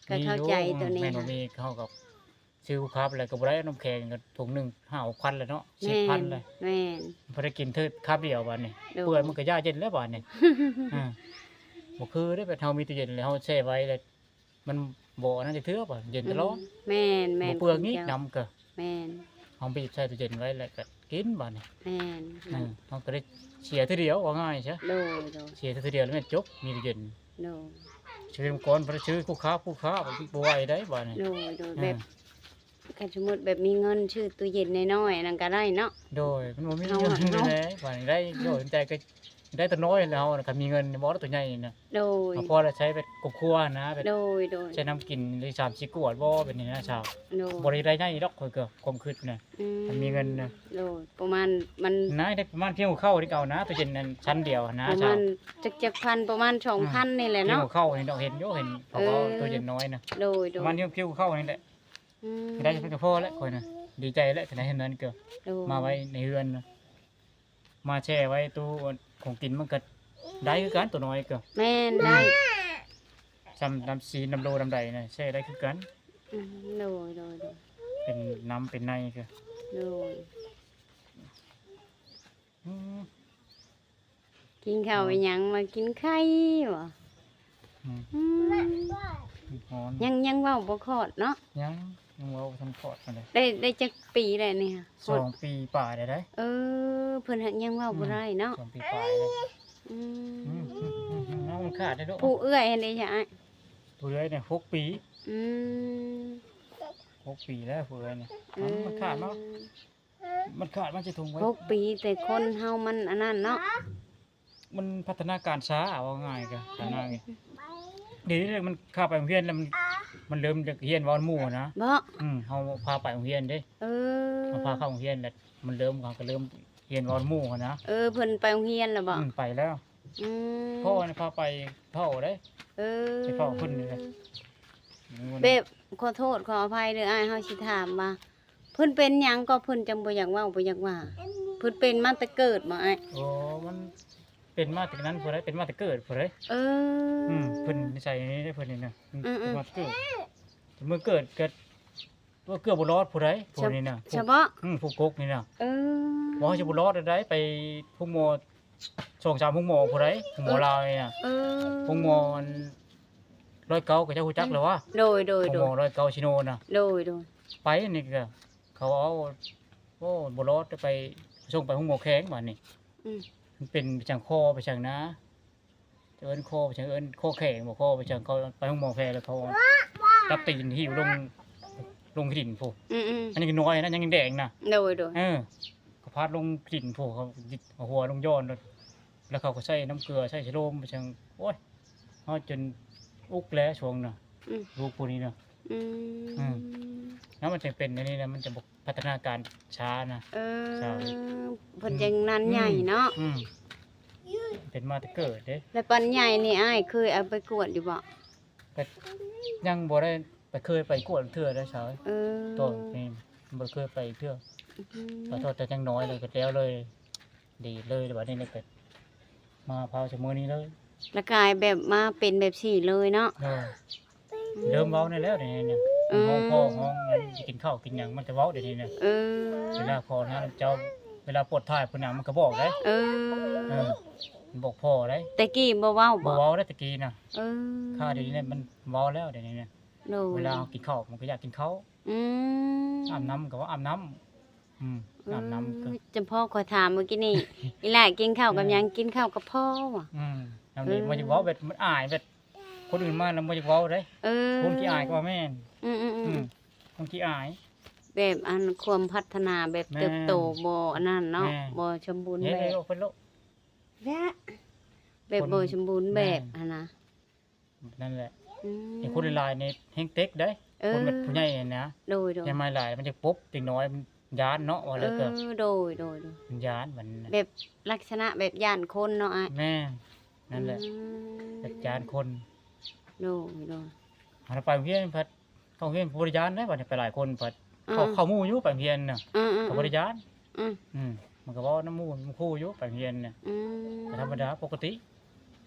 ກະເຂົ້າໃຈ ມີຢູ່ ໂຕນີ້ ແມ່ນບໍ່ມີ ເຮົາກໍຊື້ຄູຄາໄປແລ້ວກໍບໍ່ໄດ້ ເອົານ້ຳແຂງກໍຖົງໜຶ່ງ ຫ້າຫົກພັນແລ້ວເນາະ ແມ່ນ ສິບພັນແລ້ວ ແມ່ນ ພໍໄດ້ກິນເທື່ອຄາບດຽວບາດນີ້ ໂດຍ ເປື່ອຍມັນກໍຢ່າເຢັນແລ້ວບາດນີ້ ເອີ ບໍ່ຄືເດ້ ແບບເຮົາມີຕູ້ເຢັນແລ້ວ ເຮົາແຊ່ໄວ້ແລ້ວ ມັນບໍ່ອັນນັ້ນຈັກເທື່ອ ເຢັນຕະຫຼອດ ອືມ ແມ່ນໆ ບໍ່ເປືອງອີກ ເຈົ້າ ນ້ຳກໍ ແມ່ນ ເຮົາບີບໃສ່ຕູ້ເຢັນໄວ້ແລ້ວກໍກິນບາດນີ້ ແມ່ນ ເອີ ມັນ ເຮົາກໍໄດ້ເສຍເທື່ອດຽວ ເວົ້າງ່າຍຊະ ໂດຍໆ ເສຍເທື່ອດຽວແລ້ວແມ່ນຈົບ ມີຕູ້ເຢັນ ໂດຍ ຊື້ອຸປະກອນ ບໍ່ໄດ້ຊື້ຄູຄາ ຄູຄາ ບໍ່ໄຫວໄດ໋ບາດນີ້ ໂດຍໆ ເອີ ແບບ ຄັນສົມມຸດແບບມີເງິນຊື້ຕູ້ເຢັນນ້ອຍໆ ອັນນັ້ນກໍໄດ້ເນາະ ໂດຍ ມັນບໍ່ມີເງິນ ເຮົາ ເຮົາ ແຫຼະ ບາດນີ້ໄດ້ ໂດຍ ໃຈກໍ ໄດ້ຕົວນ້ອຍແລ້ວ ຄັນມີເງິນບໍ່ ຕົວໃຫຍ່ນະ ໂດຍ ເອົາພໍລະໃຊ້ແບບຄອບຄົວນະ ແບບ ໂດຍໆ ໃຊ້ນ້ຳກິນໄດ້ສາມສີ່ຂວດບໍ່ ແບບນີ້ນະສາວ ໂດຍ ບໍ່ໄດ້ໄດ້ໃຫຍ່ດອກ ຂ້ອຍກໍຄວາມຄິດນະ ອືມ ຄັນມີເງິນນະ ໂດຍ ປະມານ ມັນ ນາ ໄດ້ປະມານພຽງຫົວເຂົ້ານີ້ເອົານະ ຕູ້ເຢັນນັ້ນຊັ້ນດຽວນະ ປະມານ ສາວ ຈັກ ຈັກພັນ ປະມານສອງພັນ ອືມ ນີ້ແຫຼະເນາະ ພຽງຫົວເຂົ້ານີ້ດອກ ເຫັນຢູ່ ເຫັນ ເຂົາເວົ້າ ເອີ ຕູ້ເຢັນນ້ອຍນະ ໂດຍໆ ປະມານພຽງ ພຽງຫົວເຂົ້ານີ້ແຫຼະ ອືມ ໄດ້ເທົ່ານັ້ນກໍພໍແລ້ວ ຂ້ອຍນະ ດີໃຈແລ້ວ ຄັນໄດ້ເຫັນນັ້ນກໍ ໂດຍ ມາໄວ້ໃນເຮືອນນະ ມາແຊ່ໄວ້ຕູ້ຂອງກິນ ມັນກໍໄດ້ຄືກັນ ຕົວນ້ອຍກໍ ແມ່ນ ໄດ້ ສ່ຳນ້ຳຊີນ ນ້ຳໂລ ນ້ຳໃດນະ ແຊ່ໄດ້ຄືກັນ ອືມ ໂດຍໆໆ ເປັນນ້ຳເປັນໃນກໍ ໂດຍ ອືມ ກິນເຂົ້າອີ່ຫຍັງ ມາກິນໄຂ່ບໍ? ອືມ ອືມ ຮ້ອນ ຍັງ ຍັງເວົ້າບໍ່ຄອດເນາະ? ຍັງ ຍັງເວົ້າບໍ່ທັນຄອດປານໃດ. ໄດ້ ໄດ້ຈັກປີແລ້ວນີ້? ສອງປີປາຍແລ້ວໃດ໋. ເອີ ເພິ່ນຫາກຍັງເວົ້າ ອືມ ບໍ່ໄດ້ເນາະ ສອງປີປາຍແລ້ວ. ອືມ ອືມ ອືມ ອືມ ເອົາ ມັນຂາດເດ້ລູກ. ຜູ້ເອື້ອຍຫັ້ນເດຊະອ້າຍ? ຜູ້ເອື້ອຍນີ້ຫົກປີ. ອືມ ຫົກປີແລ້ວຜູ້ເອື້ອຍນີ້. ເອີ ມັນຂາດເນາະ. ມັນຂາດມາຈະຖົງໄວ້ ຫົກປີ ແຕ່ຄົນເຮົາມັນອັນນັ້ນເນາະ ມັນພັດທະນາການຊ້າ ເວົ້າງ່າຍກໍ ອືມ ດຽວນີ້ມັນເຂົ້າໄປໂຮງຮຽນແລ້ວ ມັນ ມັນເລີ່ມຈະຮຽນເວົ້ານຳໝູ່ນະ ບໍ່ ອືມ ເຮົາພາໄປໂຮງຮຽນເດ້ ເອີ ເຮົາພາເຂົ້າໂຮງຮຽນແລ້ວ ມັນເລີ່ມ ເຮົາກໍເລີ່ມຮຽນເວົ້ານຳໝູ່ນະ ເອີ ເພິ່ນໄປໂຮງຮຽນແລ້ວບໍ່? ອືມ ໄປແລ້ວ ອືມ ພໍ່ພາໄປເຝົ້າເດ້ ເອີ ໄປເຝົ້າເພິ່ນນີ້ແຫຼະ ແບບ ຂໍໂທດຂໍອະໄພເດີອ້າຍ ເຮົາຊິຖາມວ່າ ເພິ່ນເປັນຫຍັງກໍເພິ່ນຈັ່ງບໍ່ຢາກເວົ້າບໍ່ຢາກວ່າ? ເພິ່ນເປັນມາແຕ່ເກີດບໍ່ອ້າຍ? ໂອ້ ມັນເປັນມາແຕ່ນັ້ນພຸ້ນໃດ໋ ເປັນມາແຕ່ເກີດພຸ້ນໃດ໋. ເອີ ອືມ ເພິ່ນນິໄສນີ້ເດ້ ເພິ່ນນີ້ນະ ອືມໆໆ ເປັນມາແຕ່ເກີດ ເມື່ອເກີດກໍຕົວເກືອບບໍ່ລອດພຸ້ນໃດ໋ ຜູ້ນີ້ນະ ສະເບາະ ອືມ ຜູ້ກົກນີ້ນະ. ເອີ ວ່າຊິບໍ່ລອດໄດ໋ ໄປໂຮງໝໍ ສອງສາມໂຮງໝໍພຸ້ນໃດ໋ ໂຮງໝໍ ເອີ ລາວນີ້ນະ. ເອີ ໂຮງໝໍອັນ ຮ້ອຍເກົ້າ ກໍເຈົ້າຮູ້ຈັກແລ້ວວະ? ໂດຍໆໆ ໂຮງໝໍຮ້ອຍເກົ້າ ຊິໂນນະ. ໂດຍໆ ໄປນີ້ກໍເຂົາເອົາ ໂອ້ ບໍ່ລອດ ໄປສົ່ງໄປໂຮງໝໍແຂວງບາດນີ້. ອືມ ມັນເປັນໄປຈັ່ງຄໍ ໄປຈັ່ງນາ ເອີ້ນຄໍ ໄປຈັ່ງ ເອີ້ນຄໍແຂງບໍ ຄໍໄປຈັ່ງ ເຂົາໄປໂຮງໝໍແຂວງ ແລ້ວເຂົາຈັບຕີນຫິ້ວລົງ ລົງຂີ້ດິນພຸ້ນ. ອືມໆ ອັນນີ້ກໍນ້ອຍນະ ຍັງແດງນະ. ໂດຍໆ ເອີ ກໍພາດລົງຂີ້ດິນພຸ້ນ ເຂົາເອົາຫົວລົງຍ້ອນ ແລ້ວເຂົາກໍໃສ່ນ້ຳເກືອ ໃສ່ສະໂລມໄປຈັ່ງ ໂອ້ຍ ຮອດຈົນອຸກແລ້ວຊ່ວງນະ. ອືມ ລູກຜູ້ນີ້ນະ. ອືມ ອືມ ແລ້ວມັນຈະເປັນອັນນີ້ນະ ມັນຈະບໍ່ ພັດທະນາການຊ້ານະ. ເອີ ເພິ່ນຈັ່ງນັ້ນໃຫຍ່ເນາະ. ອືມ ອືມ ເປັນມາແຕ່ເກີດເດ້. ແລ້ວຕອນໃຫຍ່ນີ້ອ້າຍເຄີຍເອົາໄປກວດຢູ່ບໍ່? ກໍຍັງບໍ່ໄດ້ໄປ ເຄີຍໄປກວດເທື່ອໃດ໋ສາວ. ເອີ ຕອນນີ້ບໍ່ເຄີຍໄປເທື່ອ. ອືມ ຂໍໂທດ ແຕ່ຍັງນ້ອຍເລີຍ ກໍແລ້ວເລີຍ ດີເລີຍ ແລ້ວບາດນີ້ກໍມາພາວຊະມື້ນີ້ເລີຍ ລະກາຍແບບມາເປັນແບບນີ້ເລີຍເນາະ. ເອີ ອືມ ເລີ່ມເວົ້າໄດ້ແລ້ວດຽວນີ້ນະ. ອືມ ຮ້ອງພໍ່ຮ້ອງ ຢາກກິນເຂົ້າກິນຫຍັງ ມັນຈະເວົ້າດຽວນີ້ນະ. ເອີ ເວລາຂໍນຳເຈົ້າ ເວລາປວດຖ່າຍປວດຫຍັງ ມັນກໍບອກໄດ໋. ເອີ ເອີ ມັນບອກພໍ່ໄດ໋. ແຕ່ກີ້ບໍ່ເວົ້າບໍ? ບໍ່ເວົ້າໄດ໋ແຕ່ກີ້ນະ. ເອີ ຂ້າດຽວນີ້ມັນເວົ້າແລ້ວດຽວນີ້ນະ. ໂດຍ ເວລາເຮົາກິນເຂົ້າ ມັນກໍຢາກກິນເຂົ້າ. ອືມ ອາບນ້ຳກໍວ່າອາບນ້ຳ. ອືມ ເອີ ອາບນ້ຳກໍ ຈຳພໍຂ້ອຍຖາມມື້ກີ້ນີ້ ອີຫຼ້າກິນເຂົ້າກັບຫຍັງ? ອືມ ກິນເຂົ້າກັບພໍ່ຫວາ? ອືມ ນ້ຳນີ້ ເອີ ບໍ່ຢາກເວົ້າ ແບບມັນອາຍ ແບບຄົນອື່ນມາແລ້ວບໍ່ຢາກເວົ້າເດ້. ເອີ ຄົນຂີ້ອາຍກໍວ່າແມ່ນ. ອືມໆໆ ອືມ ຄົນຂີ້ອາຍ ແບບອັນຄວາມພັດທະນາແບບ ແມ່ນ ເຕີບໂຕບໍ່ອັນນັ້ນເນາະ. ແມ່ນ ບໍ່ສົມບູນແບບ. ເຮັດໃຫ້ໂລກເພິ່ນໂລກ ແບະ ແບບ ຄົນ ບໍ່ສົມບູນແບບ ແມ່ນ ຫັ້ນນະ. ນັ້ນແຫຼະ ອືມ ເຫັນຄົນຫຼາຍໆນີ້ແຮງເຕັກເດ້. ເອີ ຄົນແບບຜູ້ໃຫຍ່ຫັ້ນນະ. ໂດຍໆ ໃຫຍ່ມາຫຼາຍ ມັນຈະປົບເດັກນ້ອຍ ມັນຢ້ານເນາະ ວ່າແລ້ວກໍ. ເອີ ໂດຍໆໆ ມັນຢ້ານ ມັນ ແບບລັກສະນະແບບຢ້ານຄົນເນາະອ້າຍ. ແມ່ນ ນັ້ນແຫຼະ ອືມ ແບບຢ້ານຄົນ. ໂດຍໆ ຫາໄປໂຮງຮຽນພັດ ເຂົ້າໂຮງຮຽນບໍ່ໄດ້ຢ້ານເດ້ ບັດນີ້ໄປຫຼາຍຄົນ ເອີ ເຂົ້າ ເຂົ້າໝູ່ຢູ່ ໄປໂຮງຮຽນນະ. ເອີໆໆ ກໍບໍ່ໄດ້ຢ້ານ. ອືມ ອືມ ມັນກໍເວົ້ານຳໝູ່ນຳຄູ່ຢູ່ ໄປໂຮງຮຽນນະ. ອືມ ກໍທຳມະດາປົກກະຕິ.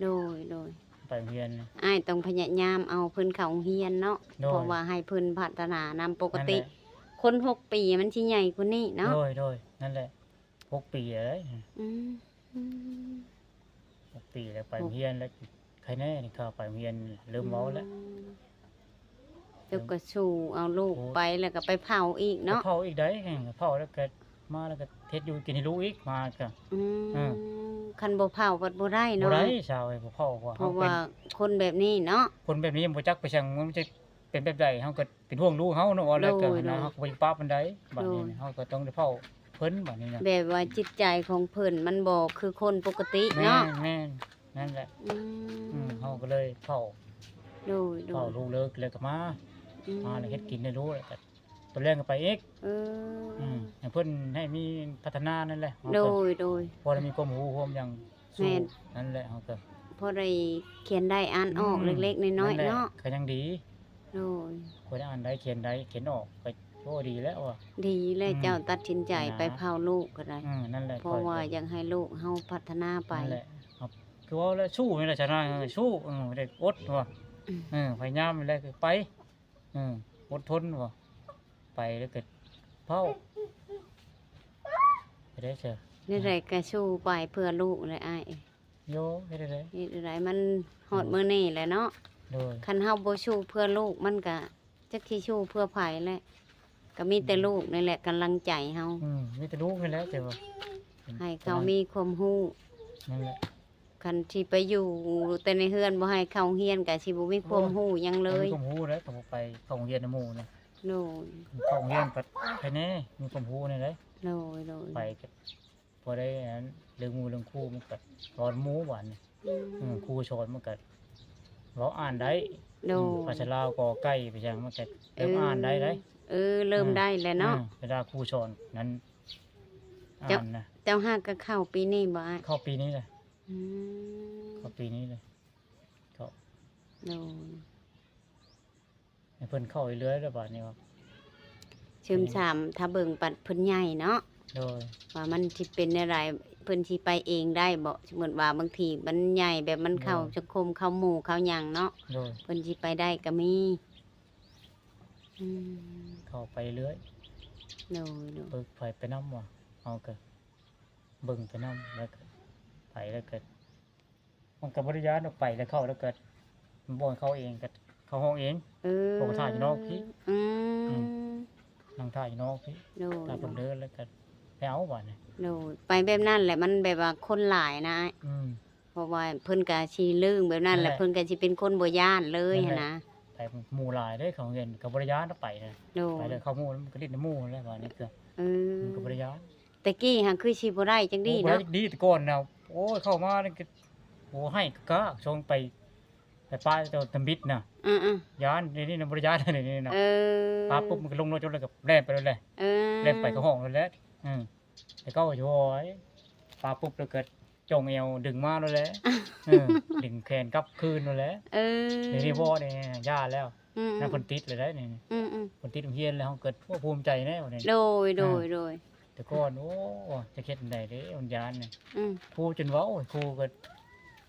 ໂດຍ ໂດຍ ໄປໂຮງຮຽນ ອ້າຍຕ້ອງພະຍາຍາມເອົາເພິ່ນເຂົ້າໂຮງຮຽນເນາະ ໂດຍ ເພາະວ່າໃຫ້ເພິ່ນພັດທະນານຳ ປົກກະຕິ ນັ້ນແຫຼະ ຄົນຫົກປີມັນຊິໃຫຍ່ກວ່ານີ້ເນາະ ໂດຍ ໂດຍ ນັ້ນແຫຼະ ຫົກປີແລ້ວເດ້ ອືມ ຫົກປີແລ້ວ ໄປໂຮງຮຽນແລ້ວ ໄຄແນ່ນີ້ ຂ້າໄປໂຮງຮຽນ ເລີ່ມເວົ້າແລ້ວ ອືມ ເຈົ້າກໍສູ້ເອົາລູກ ໂອ້ ໄປ ແລ້ວກໍໄປເຜົາອີກເນາະ ໄປເຜົາອີກໃດ໋ ເຜົາແລ້ວກໍມາ ແລ້ວກໍເຮັດຢູ່ກິນໃຫ້ລູກອີກ ມາກໍ ອືມ ເອີ ຄັນບໍ່ເຜົາບັດບໍ່ໄດ້ເນາະ ບໍ່ໄດ້ ຊາວເອີຍ ບໍ່ເຜົາ ເພາະວ່າ ເພາະວ່າຄົນແບບນີ້ເນາະ ຄົນແບບນີ້ບໍ່ຈັກໄປສັງ ມັນຈະເປັນແບບໃດ ເຮົາກໍເປັນຫ່ວງລູກເຮົາເນາະ ວ່າແລ້ວກໍ ໂດຍ ນະ ໂດຍ ເຮົາກໍບໍ່ຢາກປະມັນໃດ ບາດນີ້ ໂດຍ ເຮົາກໍຕ້ອງໄດ້ເຝົ້າເພິ່ນ ບາດນີ້ນະ ແບບວ່າຈິດໃຈຂອງເພິ່ນມັນບໍ່ຄືຄົນປົກກະຕິເນາະ ແມ່ນ ແມ່ນ ນັ້ນແຫຼະ ອືມ ອືມ ເຮົາກໍເລີຍເຝົ້າ ໂດຍ ໂດຍ ເຝົ້າລູກເລີກແລ້ວກໍມາ ອືມ ມາແລ້ວເຮັດກິນໃຫ້ລູກ ແລ້ວກໍຕອນແລງກໍໄປອີກ ເອີ ອືມ ໃຫ້ເພິ່ນໃຫ້ມີພັດທະນານັ້ນແຫຼະ ໂດຍ ໂດຍ ພໍໄດ້ມີຄວາມຮູ້ຄວາມຫຍັງ ແມ່ນ ນັ້ນແຫຼະ ເຮົາກໍພໍໄດ້ຂຽນໄດ້ອ່ານອອກ ອືມ ເລັກໆນ້ອຍໆເນາະ ກໍຍັງດີ ໂດຍ ພໍໄດ້ອ່ານໄດ້ຂຽນໄດ້ ຂຽນອອກກໍ ໂອ້ ດີແລ້ວວ່າ ດີແລ້ວ ອືມ ເຈົ້າຕັດສິນໃຈໄປເຝົ້າລູກກໍໄດ້ ອືມ ນັ້ນແຫຼະ ເພາະວ່າຢາກໃຫ້ລູກເຮົາພັດທະນາໄປ ນັ້ນແຫຼະ ຄືເວົ້າແລ້ວ ສູ້ນີ້ແຫຼະຊະນະ ເອີ ສູ້ ເອີ ໄດ້ອົດວ່າ ອືມ ເອີ ພະຍາຍາມແລ້ວກໍໄປ ເອີ ອົດທົນວ່າ ໄປແລ້ວກໍເຝົ້າ ເຮັດໄດ້ຊະ ແນວໃດກໍສູ້ໄປເພື່ອລູກແຫຼະອ້າຍ ໂຍ ເຮັດໄດ້ ເຮັດໄດ້ ມັນຮອດ ອືມ ມື້ນີ້ແຫຼະເນາະ ໂດຍ ຄັນເຮົາບໍ່ສູ້ເພື່ອລູກ ມັນກະຈັກຊິສູ້ເພື່ອໃຜແຫຼະ ກໍມີແຕ່ ອືມ ລູກນີ້ແຫຼະກຳລັງໃຈເຮົາ ອືມ ມີແຕ່ລູກນີ້ແຫຼະ ແຕ່ວ່າໃຫ້ເຂົາມີຄວາມຮູ້ ນັ້ນແຫຼະ ຄັນຊິໄປຢູ່ແຕ່ໃນເຮືອນ ບໍ່ໃຫ້ເຂົ້າໂຮງຮຽນ ກໍຊິບໍ່ມີຄວາມຮູ້ຫຍັງເລີຍ ໂອ້ຍ ບໍ່ມີຄວາມຮູ້ເລີຍ ກໍບໍ່ໄປເຂົ້າໂຮງຮຽນນຳໝູ່ນະ ໂດຍ ເຂົ້າໂຮງຮຽນກໍໃຄແນ່ ມີຄວາມຮູ້ແນ່ເດ້ ໂດຍ ໂດຍ ໄປກໍ ພໍໄດ້ອັນເລື່ອງໝູ່ເລື່ອງຄູ່ ມັນກໍສອນໝູ່ບາດນີ້ ອືມ ອືມ ຄູສອນມັນກໍເວົ້າອ່ານໄດ້ ໂດຍ ອືມ ພາສາລາວ ກ ໄກ່ ໄປຫຍັງ ມັນກໍເລີ່ມ ເອີ ອ່ານໄດ້ເດ້ ເອີ ເລີ່ມ ອືມ ໄດ້ແລ້ວເນາະ ອືມ ເວລາຄູສອນນັ້ນ ເຈົ້າ ອ່ານນະ ເຈົ້າຫາກໍເຂົ້າປີນີ້ບໍ່ອ້າຍ? ເຂົ້າປີນີ້ແຫຼະ ອືມ ເຂົ້າປີນີ້ເລີຍ ເຂົ້າ ໂດຍ ໃຫ້ເພິ່ນເຂົ້າເລື້ອຍໆແລ້ວບາດນີ້ວ່າ ຊຶມຊາມຖ້າເບິ່ງປັດເພິ່ນໃຫຍ່ເນາະ ໂດຍ ວ່າມັນຊິເປັນແນວໃດ ເພິ່ນຊິໄປເອງໄດ້ບໍ່? ສົມມຸດວ່າບາງທີມັນໃຫຍ່ແບບມັນເຂົ້າ ໂດຍ ສັງຄົມ ເຂົ້າໝູ່ເຂົ້າຫຍັງເນາະ ໂດຍ ເພິ່ນຊິໄປໄດ້ກໍມີ ອືມ ເຂົ້າໄປເລື້ອຍ ໂດຍໆ ເບິ່ງໃຜໄປນຳວ່າ ເຮົາກໍເບິ່ງໄປນຳ ແລ້ວກໍໄປ ແລ້ວກໍ ມັນກໍບໍ່ໄດ້ຢ້ານອອກໄປ ແລ້ວເຂົ້າ ແລ້ວກໍບໍ່ໃຫ້ເຂົ້າເອງ ກໍເຂົ້າຫ້ອງເອງ ເອີ ເຂົາກໍຖ້າຢູ່ນອກພີ້ ອືມ ອືມ ນັ່ງຖ້າຢູ່ນອກພີ້ ໂດຍ ຖ້າເພິ່ນເດີນແລ້ວກໍໄປເອົາບາດນີ້ ໂດຍ ໄປແບບນັ້ນແຫຼະ ມັນແບບວ່າຄົນຫຼາຍນະ ອືມ ເພາະວ່າເພິ່ນກໍຊິລຶ້ງແບບນັ້ນແຫຼະ ນັ້ນແຫຼະ ເພິ່ນກໍຊິເປັນຄົນບໍ່ຢ້ານເລີຍຫັ້ນນະ ໄປໝູ່ຫຼາຍເດ້ ເຂົາເຫັນກໍບໍ່ໄດ້ຢ້ານໄປນະ ໂດຍ ໄປແລ້ວເຂົ້າໝູ່ ມັນກໍຫຼິ້ນນຳໝູ່ແລ້ວບາດນີ້ກໍ ເອີ ມັນກໍບໍ່ໄດ້ຢ້ານ ແຕ່ກີ້ຫັ້ນຄືຊິບໍ່ໄດ້ຈັກດີ ໂອ້ ບໍ່ໄດ້ ເນາະ ຈັກດີ ແຕ່ກ່ອນນະ ໂອ້ຍ ເຂົ້າມານີ້ກໍ ໂອ້ ໄຫ້ກະກາ ຊ່ວງໄປ ໄປປະເຈົ້າທຳອິດນະ ອືມໆ ຢ້ານ ດຽວນີ້ນະ ບໍ່ໄດ້ຢ້ານ ດຽວນີ້ນະ ເອີ ປະປຸບ ມັນກໍລົງລົດ ແລ້ວກໍແລ່ນໄປໂລດແຫຼະ ເອີ ແລ່ນໄປເຂົ້າຫ້ອງໂລດແຫຼະ ອືມ ແຕ່ເກົ່າ ໂອ້ຍ ປະປຸບ ແລ້ວກໍຈ່ອງແອວດຶງມາໂລດແຫຼະ ເອີ ດຶງແຂນກັບຄືນໂລດແຫຼະ ເອີ ດຽວນີ້ບໍ່ ນີ້ ຢ່າແລ້ວ ອືມໆ ນັ້ນເພິ່ນຕິດແລ້ວໃດ໋ນີ້ ອືມໆ ເພິ່ນຕິດໂຮງຮຽນແລ້ວ ເຮົາກໍ ໂອ້ ພູມໃຈແດ່ບາດນີ້ ໂດຍ ໂດຍ ອືມ ໂດຍ ແຕ່ກ່ອນ ໂອ້ ຈະເຮັດຈັ່ງໃດເດ້ ມັນຢ້ານນີ້ ອືມ ຄູຈົນເວົ້າ ໂອ້ຍ ຄູກໍ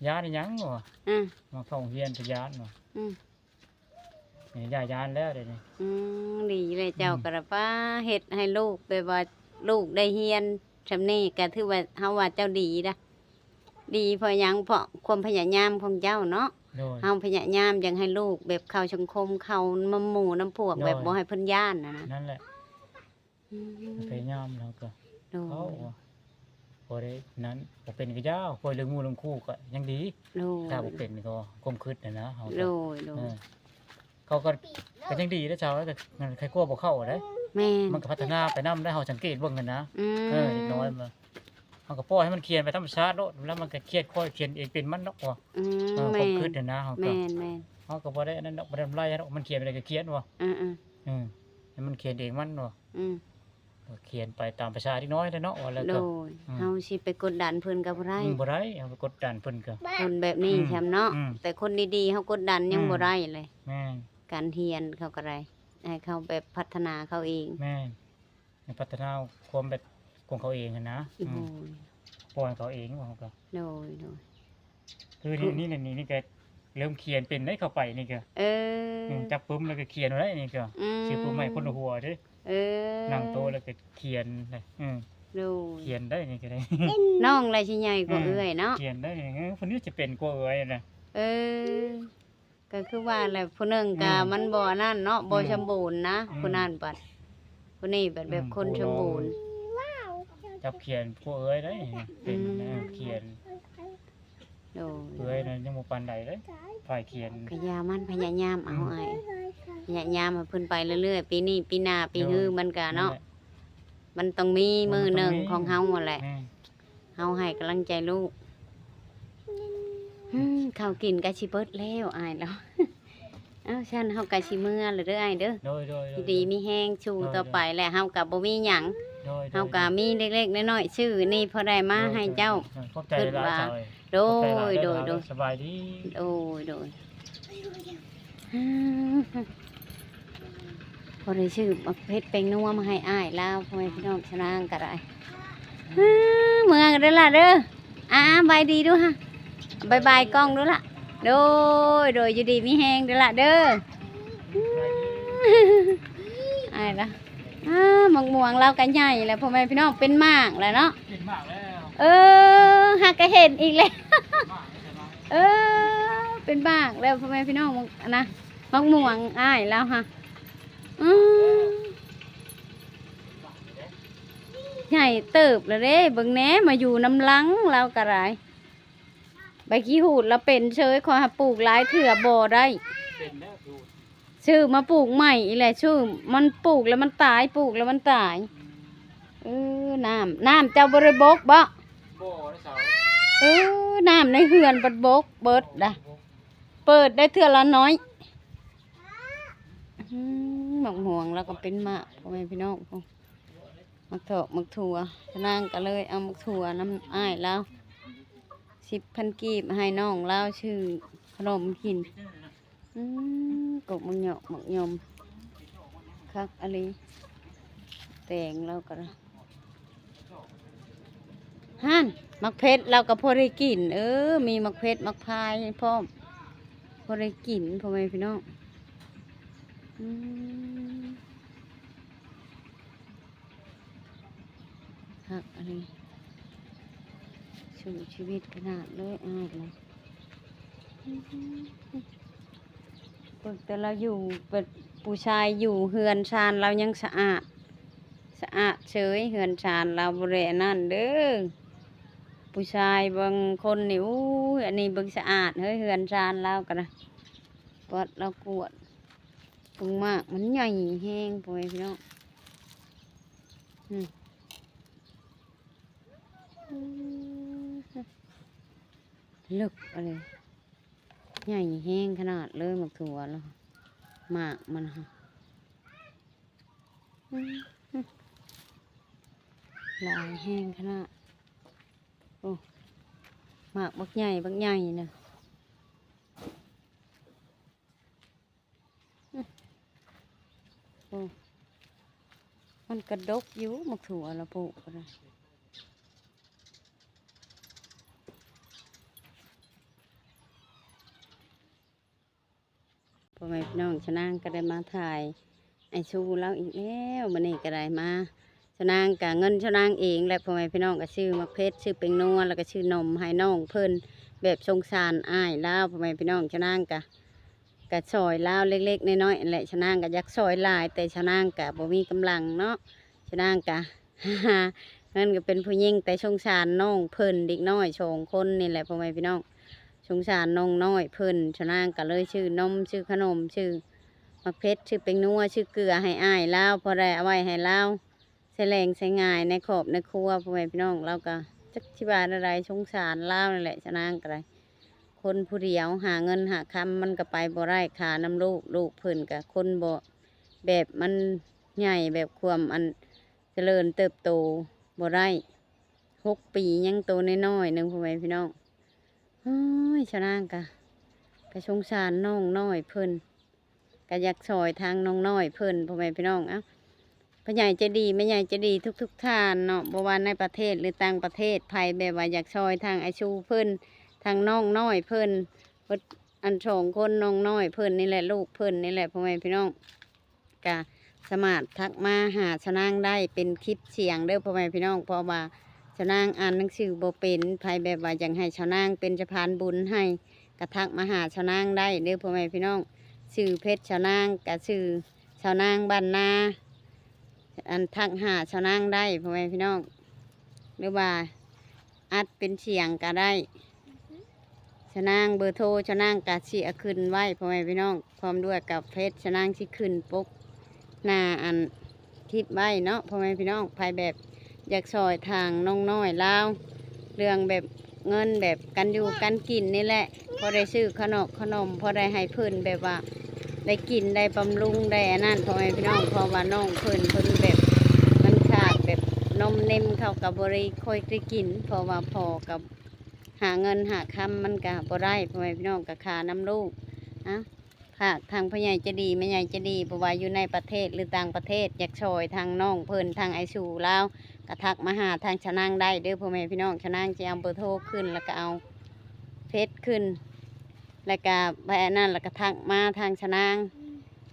ຢ້ານອີ່ຫຍັງວະ ອືມ ມາເຂົ້າໂຮງຮຽນກໍຢ້ານວະ ອືມ ນີ້ຢ່າຢ້ານແລ້ວດຽວນີ້ ອືມ ດີແລ້ວ ເຈົ້າ ອືມ ກໍລະປາເຮັດໃຫ້ລູກ ແບບວ່າລູກໄດ້ຮຽນຊ່ຳນີ້ ກໍຖືວ່າເຮົາວ່າເຈົ້າດີລະ ດີເພາະຫຍັງ? ເພາະຄວາມພະຍາຍາມຂອງເຈົ້າເນາະ ໂດຍ ເຮົາພະຍາຍາມຢາກໃຫ້ລູກແບບເຂົ້າສັງຄົມ ເຂົ້ານຳໝູ່ນຳພວກ ໂດຍ ແບບບໍ່ໃຫ້ເພິ່ນຢ້ານຫັ້ນນະ ນັ້ນແຫຼະ ອືມ ພະຍາຍາມແລ້ວກໍ ໂດຍ ເຮົາ ບໍ່ໄດ້ນັ້ນ ບໍ່ເປັນກໍຢ່າ ຂ້ອຍເລື່ອງໝູ່ເລື່ອງຄູ່ກໍຍັງດີ ໂດຍ ຖ້າບໍ່ເປັນກໍຄວາມຄິດຫັ້ນນະ ເຮົາກໍ ໂດຍ ໂດຍ ເອີ ເຂົາກໍ ກໍຍັງດີເດ້ ຊາວ ແຕ່ມັນໃຄກວ່າບໍ່ເຂົ້າເດ້ ແມ່ນ ມັນກໍພັດທະນາໄປນຳໄດ້ ເຮົາສັງເກດເບິ່ງຫັ້ນນະ ອືມ ເອີ ເດັກນ້ອຍມັນ ເຮົາກໍປ່ອຍໃຫ້ມັນຂຽນໄປທຳມະຊາດໂລດ ແລ້ວມັນກໍຂຽນ ຄ່ອຍຂຽນເອງເປັນມັນດອກວ່າ ອືມ ເອີ ແມ່ນ ຄວາມຄິດຫັ້ນນະ ເຮົາກໍ ແມ່ນໆ ເຮົາກໍບໍ່ໄດ້ອັນນັ້ນດອກ ບໍ່ໄດ້ທຳລາຍດອກ ມັນຂຽນໄປໄດ້ກໍຂຽນວ່າ ອືມໆ ເອີ ໃຫ້ມັນຂຽນເອງມັນວ່າ ອືມ ກໍຂຽນໄປຕາມພາສາເດັກນ້ອຍແຫຼະເນາະ ວ່າແລ້ວກໍ ໂດຍ ອືມ ເຮົາຊິໄປກົດດັນເພິ່ນກໍບໍ່ໄດ້ ອືມ ບໍ່ໄດ້ ເຮົາໄປກົດດັນເພິ່ນກໍ ຄົນແບບນີ້ ອືມ ຊ້ຳເນາະ ອືມ ແຕ່ຄົນດີໆ ເຮົາກົດດັນຍັງ ອືມ ບໍ່ໄດ້ເລີຍ ແມ່ນ ການຮຽນເຂົາກໍໄດ້ ໃຫ້ເຂົາແບບພັດທະນາເຂົາເອງ ແມ່ນ ໃຫ້ພັດທະນາຄວາມແບບຂອງເຂົາເອງຫັ້ນນະ ໂດຍ ອືມ ປ່ອຍເຂົາເອງວ່າເຮົາກໍ ໂດຍ ໂດຍ ຄືນີ້ ນີ້ ນີ້ ນີ້ກໍເລີ່ມຂຽນເປັນໄດ໋ ເຂົ້າໄປນີ້ກໍ ເອີ ອືມ ຈັບປຶ້ມແລ້ວກໍຂຽນເອົາໄດ໋ນີ້ກໍ ອືມ ຊື້ປຶ້ມໃຫ້ຄົນຫົວເດ້ ເອີ ນັ່ງໂຕະແລ້ວກໍຂຽນໄດ໋ ອືມ ໂດຍ ຂຽນໄດ້ນີ້ກໍໄດ້ ນ້ອງລະຊິໃຫຍ່ກວ່າເອື້ອຍເນາະ ຂຽນໄດ້ນີ້ ເອີ ເພິ່ນນີ້ຈະເປັນກວ່າເອື້ອຍນະ ເອີ ກໍຄືວ່າແຫຼະ ຜູ້ໜຶ່ງກໍ ອືມ ມັນບໍ່ອັນນັ້ນເນາະ ອືມ ບໍ່ສົມບູນນະ ອືມ ຜູ້ນັ້ນບັດ ຜູ້ນີ້ບັດແບບ ອືມ ຄົນສົມບູນ ຜູ້ນ້ອງຈັບຂຽນກວ່າເອື້ອຍໄດ໋ ເປັນ ອືມ ເອີ ຂຽນ ໂດຍ ເອື້ອຍນັ້ນຍັງບໍ່ປານໃດເດ້ ຝ່າຍຂຽນ ກະຢ່າມັນ ພະຍາຍາມເອົາ ອືມ ອ້າຍ ພະຍາຍາມໃຫ້ເພິ່ນໄປເລື້ອຍໆ ປີນີ້ປີໜ້າປີ ໂດຍ ຮືມັນກະເນາະ ນັ້ນແຫຼະ ມັນຕ້ອງມີມື້ໜຶ່ງຂອງເຮົາຫັ້ນແຫຼະ ແມ່ນ ເຮົາໃຫ້ກຳລັງໃຈລູກ ອືມ ເຂົ້າກິນກະຊິເບິດແລ້ວອ້າຍລາວ. ເອົ້າ ຊັ້ນເຮົາກໍຊິເມືອແລ້ວເດີອ້າຍເດີ ໂດຍໆໆ ຢູ່ດີມີແຮງສູ້ ໂດຍໆ ຕໍ່ໄປ ແລະເຮົາກໍບໍ່ມີຫຍັງ ໂດຍໆໆ ເຮົາກໍມີເລັກໆນ້ອຍໆ ຊື້ນີ້ພໍໄດ້ມາໃຫ້ເຈົ້າ ໂດຍໆໆ ຂອບໃຈຫຼາຍໆ ເຈົ້າເອີຍ ໂດຍ ຂອບໃຈຫຼາຍເດີ ໂດຍໆ ສະບາຍດີ ໂດຍໆ ພໍໄດ້ຊື້ໝາກເຜັດແປ້ງນົວມາໃຫ້ອ້າຍລາວ ພໍ່ແມ່ພີ່ນ້ອງ ຊະນາງກໍໄດ້ ເມືອກັນເດີຫຼ້າເດີ ອ່າ ບາຍດີດູຫະ ບາຍບາຍກ້ອງດູລະ ໂດຍ ໂດຍ ຢູ່ດີມີແຮງເດີລະເດີ ອ້າຍລະ ອ່າ ໝາກມ່ວງລາວກໍໃຫຍ່ແລ້ວ ພໍ່ແມ່ພີ່ນ້ອງ ເປັນໝາກແລ້ວເນາະ ເປັນໝາກແລ້ວ ເອີ ຫາກະເຫັນອີກແລ້ວ ເປັນໝາກແລ້ວ ເອີ ເປັນໝາກແລ້ວ ພໍ່ແມ່ພີ່ນ້ອງ ອັນນະ ໝາກມ່ວງອ້າຍລາວຫະ ອືມ ໃຫຍ່ເຕີບແລ້ວເດ້ ເບິ່ງແດ່ ມາຢູ່ນຳຫຼັງລາວກໍໄດ້ ໃບຂີ້ຫູດລະເປັນເຊີຍ ຂ້ອຍຫາປູກຫຼາຍເທື່ອບໍ່ໄດ້ ເປັນແລ້ວ ຊື້ມາປູກໃໝ່ອີກແຫຼະ ຊື້ ມັນປູກແລ້ວມັນຕາຍ ປູກແລ້ວມັນຕາຍ ອືມ ເອີ ນ້ຳ ນ້ຳເຈົ້າບໍ່ໄດ້ບົກບໍ? ບໍ່ໄດ້ເຊົາ ເອີ ນ້ຳໃນເຮືອນບັດບົກເບິດດະ ບໍ່ໄດ້ບົກ ເປີດໄດ້ເທື່ອລະໜ້ອຍ ອືມ ໝາກມ່ວງລາວກໍເປັນໝາກ ພໍ່ແມ່ພີ່ນ້ອງ ໝາກຖອກໝາກຖົ່ວ ນາງກໍເລີຍເອົາໝາກຖົ່ວນຳອ້າຍລາວ ສິບພັນກີບ ໃຫ້ນ້ອງລາວຊື້ຂະໜົມກິນ ອືມ ກົກໝາກຫຍອກໝາກຫຍອມ ຄັກອີ່ຫຼີ ແຕງລາວກໍໄດ້ ຫັ້ນ ໝາກເຜັດລາວກໍພໍໄດ້ກິນ ເອີ ມີໝາກເຜັດໝາກພາຍພ້ອມ ພໍໄດ້ກິນ ພໍ່ແມ່ພີ່ນ້ອງ ອືມ ຄັກອັນນີ້ ສູ້ຊີວິດຂະໜາດເລີຍອ້າຍນະ ເບິ່ງແຕ່ລາວຢູ່ ເປັນຜູ້ຊາຍຢູ່ເຮືອນຊານລາວຍັງສະອາດ ສະອາດເສີຍ ເຮືອນຊານລາວບໍ່ໄດ້ອັນນັ້ນເດີ ຜູ້ຊາຍບາງຄົນນີ້ ໂອ້ຍ ອັນນີ້ເບິ່ງສະອາດເຮີ້ຍ ເຮືອນຊານລາວກໍນະ ກວດລາວກວດ ເບິ່ງໝາກມັນໃຫຍ່ແຮງ ພໍ່ແມ່ພີ່ນ້ອງ ອືມ ອືມ ເລິກອັນນີ້ ໃຫຍ່ແຮງຂະໜາດເລີຍ ໝາກຖົ່ວລະ ໝາກມັນຫະ ອືມ ຫຼາຍແຮງຂະໜາດ ໂອ້ ໝາກບັກໃຫຍ່ ບັກໃຫຍ່ນະ. ໂອ້ ມັນກະດົກຢູ່ ໝາກຖົ່ວລະປູກກໍໄດ້. ພໍ່ແມ່ພີ່ນ້ອງ ຊະນາງກໍໄດ້ມາຖ່າຍ ອ້າຍຊູລາວອີກແລ້ວ ມື້ນີ້ກໍໄດ້ມາ ຊະນາງກະເງິນຊະນາງເອງແຫຼະ ພໍ່ແມ່ພີ່ນ້ອງ ກະຊື້ໝາກເຜັດ ຊື້ແປ້ງນົວ ແລ້ວກະຊື້ນົມໃຫ້ນ້ອງເພິ່ນ ແບບສົງສານອ້າຍລາວ ພໍ່ແມ່ພີ່ນ້ອງ ຊະນາງກະ ກະຊ່ອຍລາວເລັກໆນ້ອຍໆແຫຼະ ຊະນາງກະຢາກຊ່ອຍຫຼາຍ ແຕ່ຊະນາງກະບໍ່ມີກຳລັງເນາະ ຊະນາງກະ ເງິນກໍເປັນຜູ້ຍິງ ແຕ່ສົງສານນ້ອງເພິ່ນ ເດັກນ້ອຍສອງຄົນນີ້ແຫຼະ ພໍ່ແມ່ພີ່ນ້ອງ ສົງສານນ້ອງນ້ອຍເພິ່ນ ຊະນາງກໍເລີຍຊື້ນົມ ຊື້ຂະໜົມ ຊື້ໝາກເຜັດ ຊື້ແປ້ງນົວ ຊື້ເກືອໃຫ້ອ້າຍລາວ ພໍໄດ້ເອົາໄວ້ໃຫ້ລາວໃຊ້ແລງໃຊ້ງາຍໃນຄອບໃນຄົວ ພໍ່ແມ່ພີ່ນ້ອງ ລາວກໍຈັກຊິວ່າແນວໃດ ສົງສານລາວນັ້ນແຫຼະ ຊະນາງກໍໄດ້ ຄົນຜູ້ດຽວຫາເງິນຫາຄຳມັນກໍໄປບໍ່ໄດ້ ຄ່ານຳລູກ ລູກເພິ່ນກໍຄົນບໍ່ ແບບມັນໃຫຍ່ ແບບຄວາມອັນ ຈະເລີນເຕີບໂຕບໍ່ໄດ້ ຫົກປີຍັງໂຕນ້ອຍໆໜຶ່ງ ພໍ່ແມ່ພີ່ນ້ອງ ໂອ້ຍ ຊະນາງກະ ກະສົງສານນ້ອງນ້ອຍເພິ່ນ ກະຢາກຊ່ອຍທາງນ້ອງນ້ອຍເພິ່ນ ພໍ່ແມ່ພີ່ນ້ອງ ເອົ້າ ຜູ້ໃຫຍ່ໃຈດີ ແມ່ໃຫຍ່ໃຈດີທຸກໆທ່ານເນາະ ບໍ່ວ່າໃນປະເທດ ຫຼື ຕ່າງປະເທດ ໃຜແບບວ່າຢາກຊ່ອຍທາງອ້າຍຊູເພິ່ນ ທັງນ້ອງນ້ອຍເພິ່ນ ເບິດອັນສອງຄົນ ນ້ອງນ້ອຍເພິ່ນນີ້ແຫຼະ ລູກເພິ່ນນີ້ແຫຼະ ພໍ່ແມ່ພີ່ນ້ອງ ກະສາມາດທັກມາຫາຊານາງໄດ້ ເປັນຄລິບສຽງເດີ້ ພໍ່ແມ່ພີ່ນ້ອງ ເພາະວ່າຊານາງອ່ານໜັງສືບໍ່ເປັນ. ໃຜແບບວ່າຢາກໃຫ້ຊານາງເປັນສະພານບຸນໃຫ້ ກະທັກມາຫາຊານາງໄດ້ເດີ້ ພໍ່ແມ່ພີ່ນ້ອງ. ຊື່ເພຈຊານາງ ກະຊື່ຊານາງບ້ານນາ ອັນ ທັກຫາຊານາງໄດ້ ພໍ່ແມ່ພີ່ນ້ອງ ຫຼືວ່າອັດເປັນສຽງກະໄດ້. ຊານາງ ເບີໂທຊານາງກະຊິເອົາຂຶ້ນໄວ້ ພໍ່ແມ່ພີ່ນ້ອງ ພ້ອມດ້ວຍກັບເຟສຊານາງຊິຂຶ້ນປົກໜ້າອັນຄລິບໄວ້ເນາະ ພໍ່ແມ່ພີ່ນ້ອງ. ໃຜແບບຢາກຊ່ອຍທາງນ້ອງນ້ອຍລາວ ເລື່ອງແບບເງິນ ແບບການຢູ່ການກິນນີ້ແຫຼະ ພໍໄດ້ຊື້ຂະໜົມຂະໜົມ ພໍໄດ້ໃຫ້ເພິ່ນແບບວ່າໄດ້ກິນໄດ້ບຳລຸງໄດ້ອັນນັ້ນ ພໍ່ແມ່ພີ່ນ້ອງ. ເພາະວ່ານ້ອງເພິ່ນ ເພິ່ນແບບມັນຂາດແບບນົມເນັມ ເຂົາກໍບໍ່ໄດ້ຄ່ອຍໄດ້ກິນ ເພາະວ່າພໍ່ກໍຫາເງິນຫາຄຳມັນກໍບໍ່ໄດ້ ພໍ່ແມ່ພີ່ນ້ອງ ກໍຄ່ານຳລູກ. ອະ ຝາກທາງພໍ່ໃຫຍ່ໃຈດີ ແມ່ໃຫຍ່ໃຈດີ ບໍ່ວ່າຢູ່ໃນປະເທດ ຫຼື ຕ່າງປະເທດ ຢາກຊ່ອຍທາງນ້ອງເພິ່ນ ທາງອ້າຍຊູລາວ ກໍທັກມາຫາທາງຊານາງໄດ້ເດີ້ ພໍ່ແມ່ພີ່ນ້ອງ. ຊານາງຈະເອົາເບີໂທຂຶ້ນ ແລ້ວກໍເອົາເຟສຂຶ້ນ ແລ້ວກໍໄປອັນນັ້ນ ແລ້ວກໍທັກມາທາງຊານາງ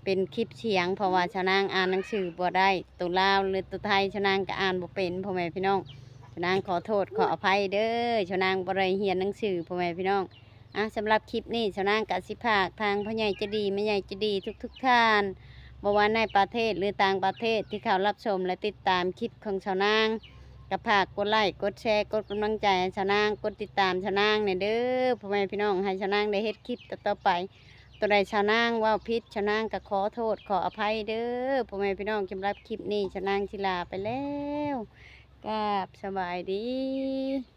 ເປັນຄລິບສຽງ ເພາະວ່າຊານາງອ່ານໜັງສືບໍ່ໄດ້ ໂຕລາວ ຫຼື ໂຕໄທ ຊານາງກໍອ່ານບໍ່ເປັນ ພໍ່ແມ່ພີ່ນ້ອງ. ຊານາງຂໍໂທດຂໍອະໄພເດີ້ ຊານາງບໍ່ໄດ້ຮຽນໜັງສື ພໍ່ແມ່ພີ່ນ້ອງ. ອະ ສຳລັບຄລິບນີ້ ຊານາງກະຊິຝາກທາງພໍ່ໃຫຍ່ໃຈດີ ແມ່ໃຫຍ່ໃຈດີທຸກໆທ່ານ ບໍ່ວ່າໃນປະເທດ ຫຼື ຕ່າງປະເທດ ທີ່ເຂົ້າຮັບຊົມ ແລະ ຕິດຕາມຄລິບຂອງຊານາງ ກໍຝາກກົດໄລ ກົດແຊ ກົດກຳລັງໃຈໃຫ້ຊານາງ ກົດຕິດຕາມຊານາງແດ່ເດີ້ ພໍ່ແມ່ພີ່ນ້ອງ ໃຫ້ຊານາງໄດ້ເຮັດຄລິບຕໍ່ໆໄປ. ໂຕໃດຊານາງເວົ້າຜິດ ຊານາງກໍຂໍໂທດຂໍອະໄພເດີ້ ພໍ່ແມ່ພີ່ນ້ອງ. ສຳລັບຄລິບນີ້ ຊານາງຊິລາໄປແລ້ວ ກາບສະບາຍດີ.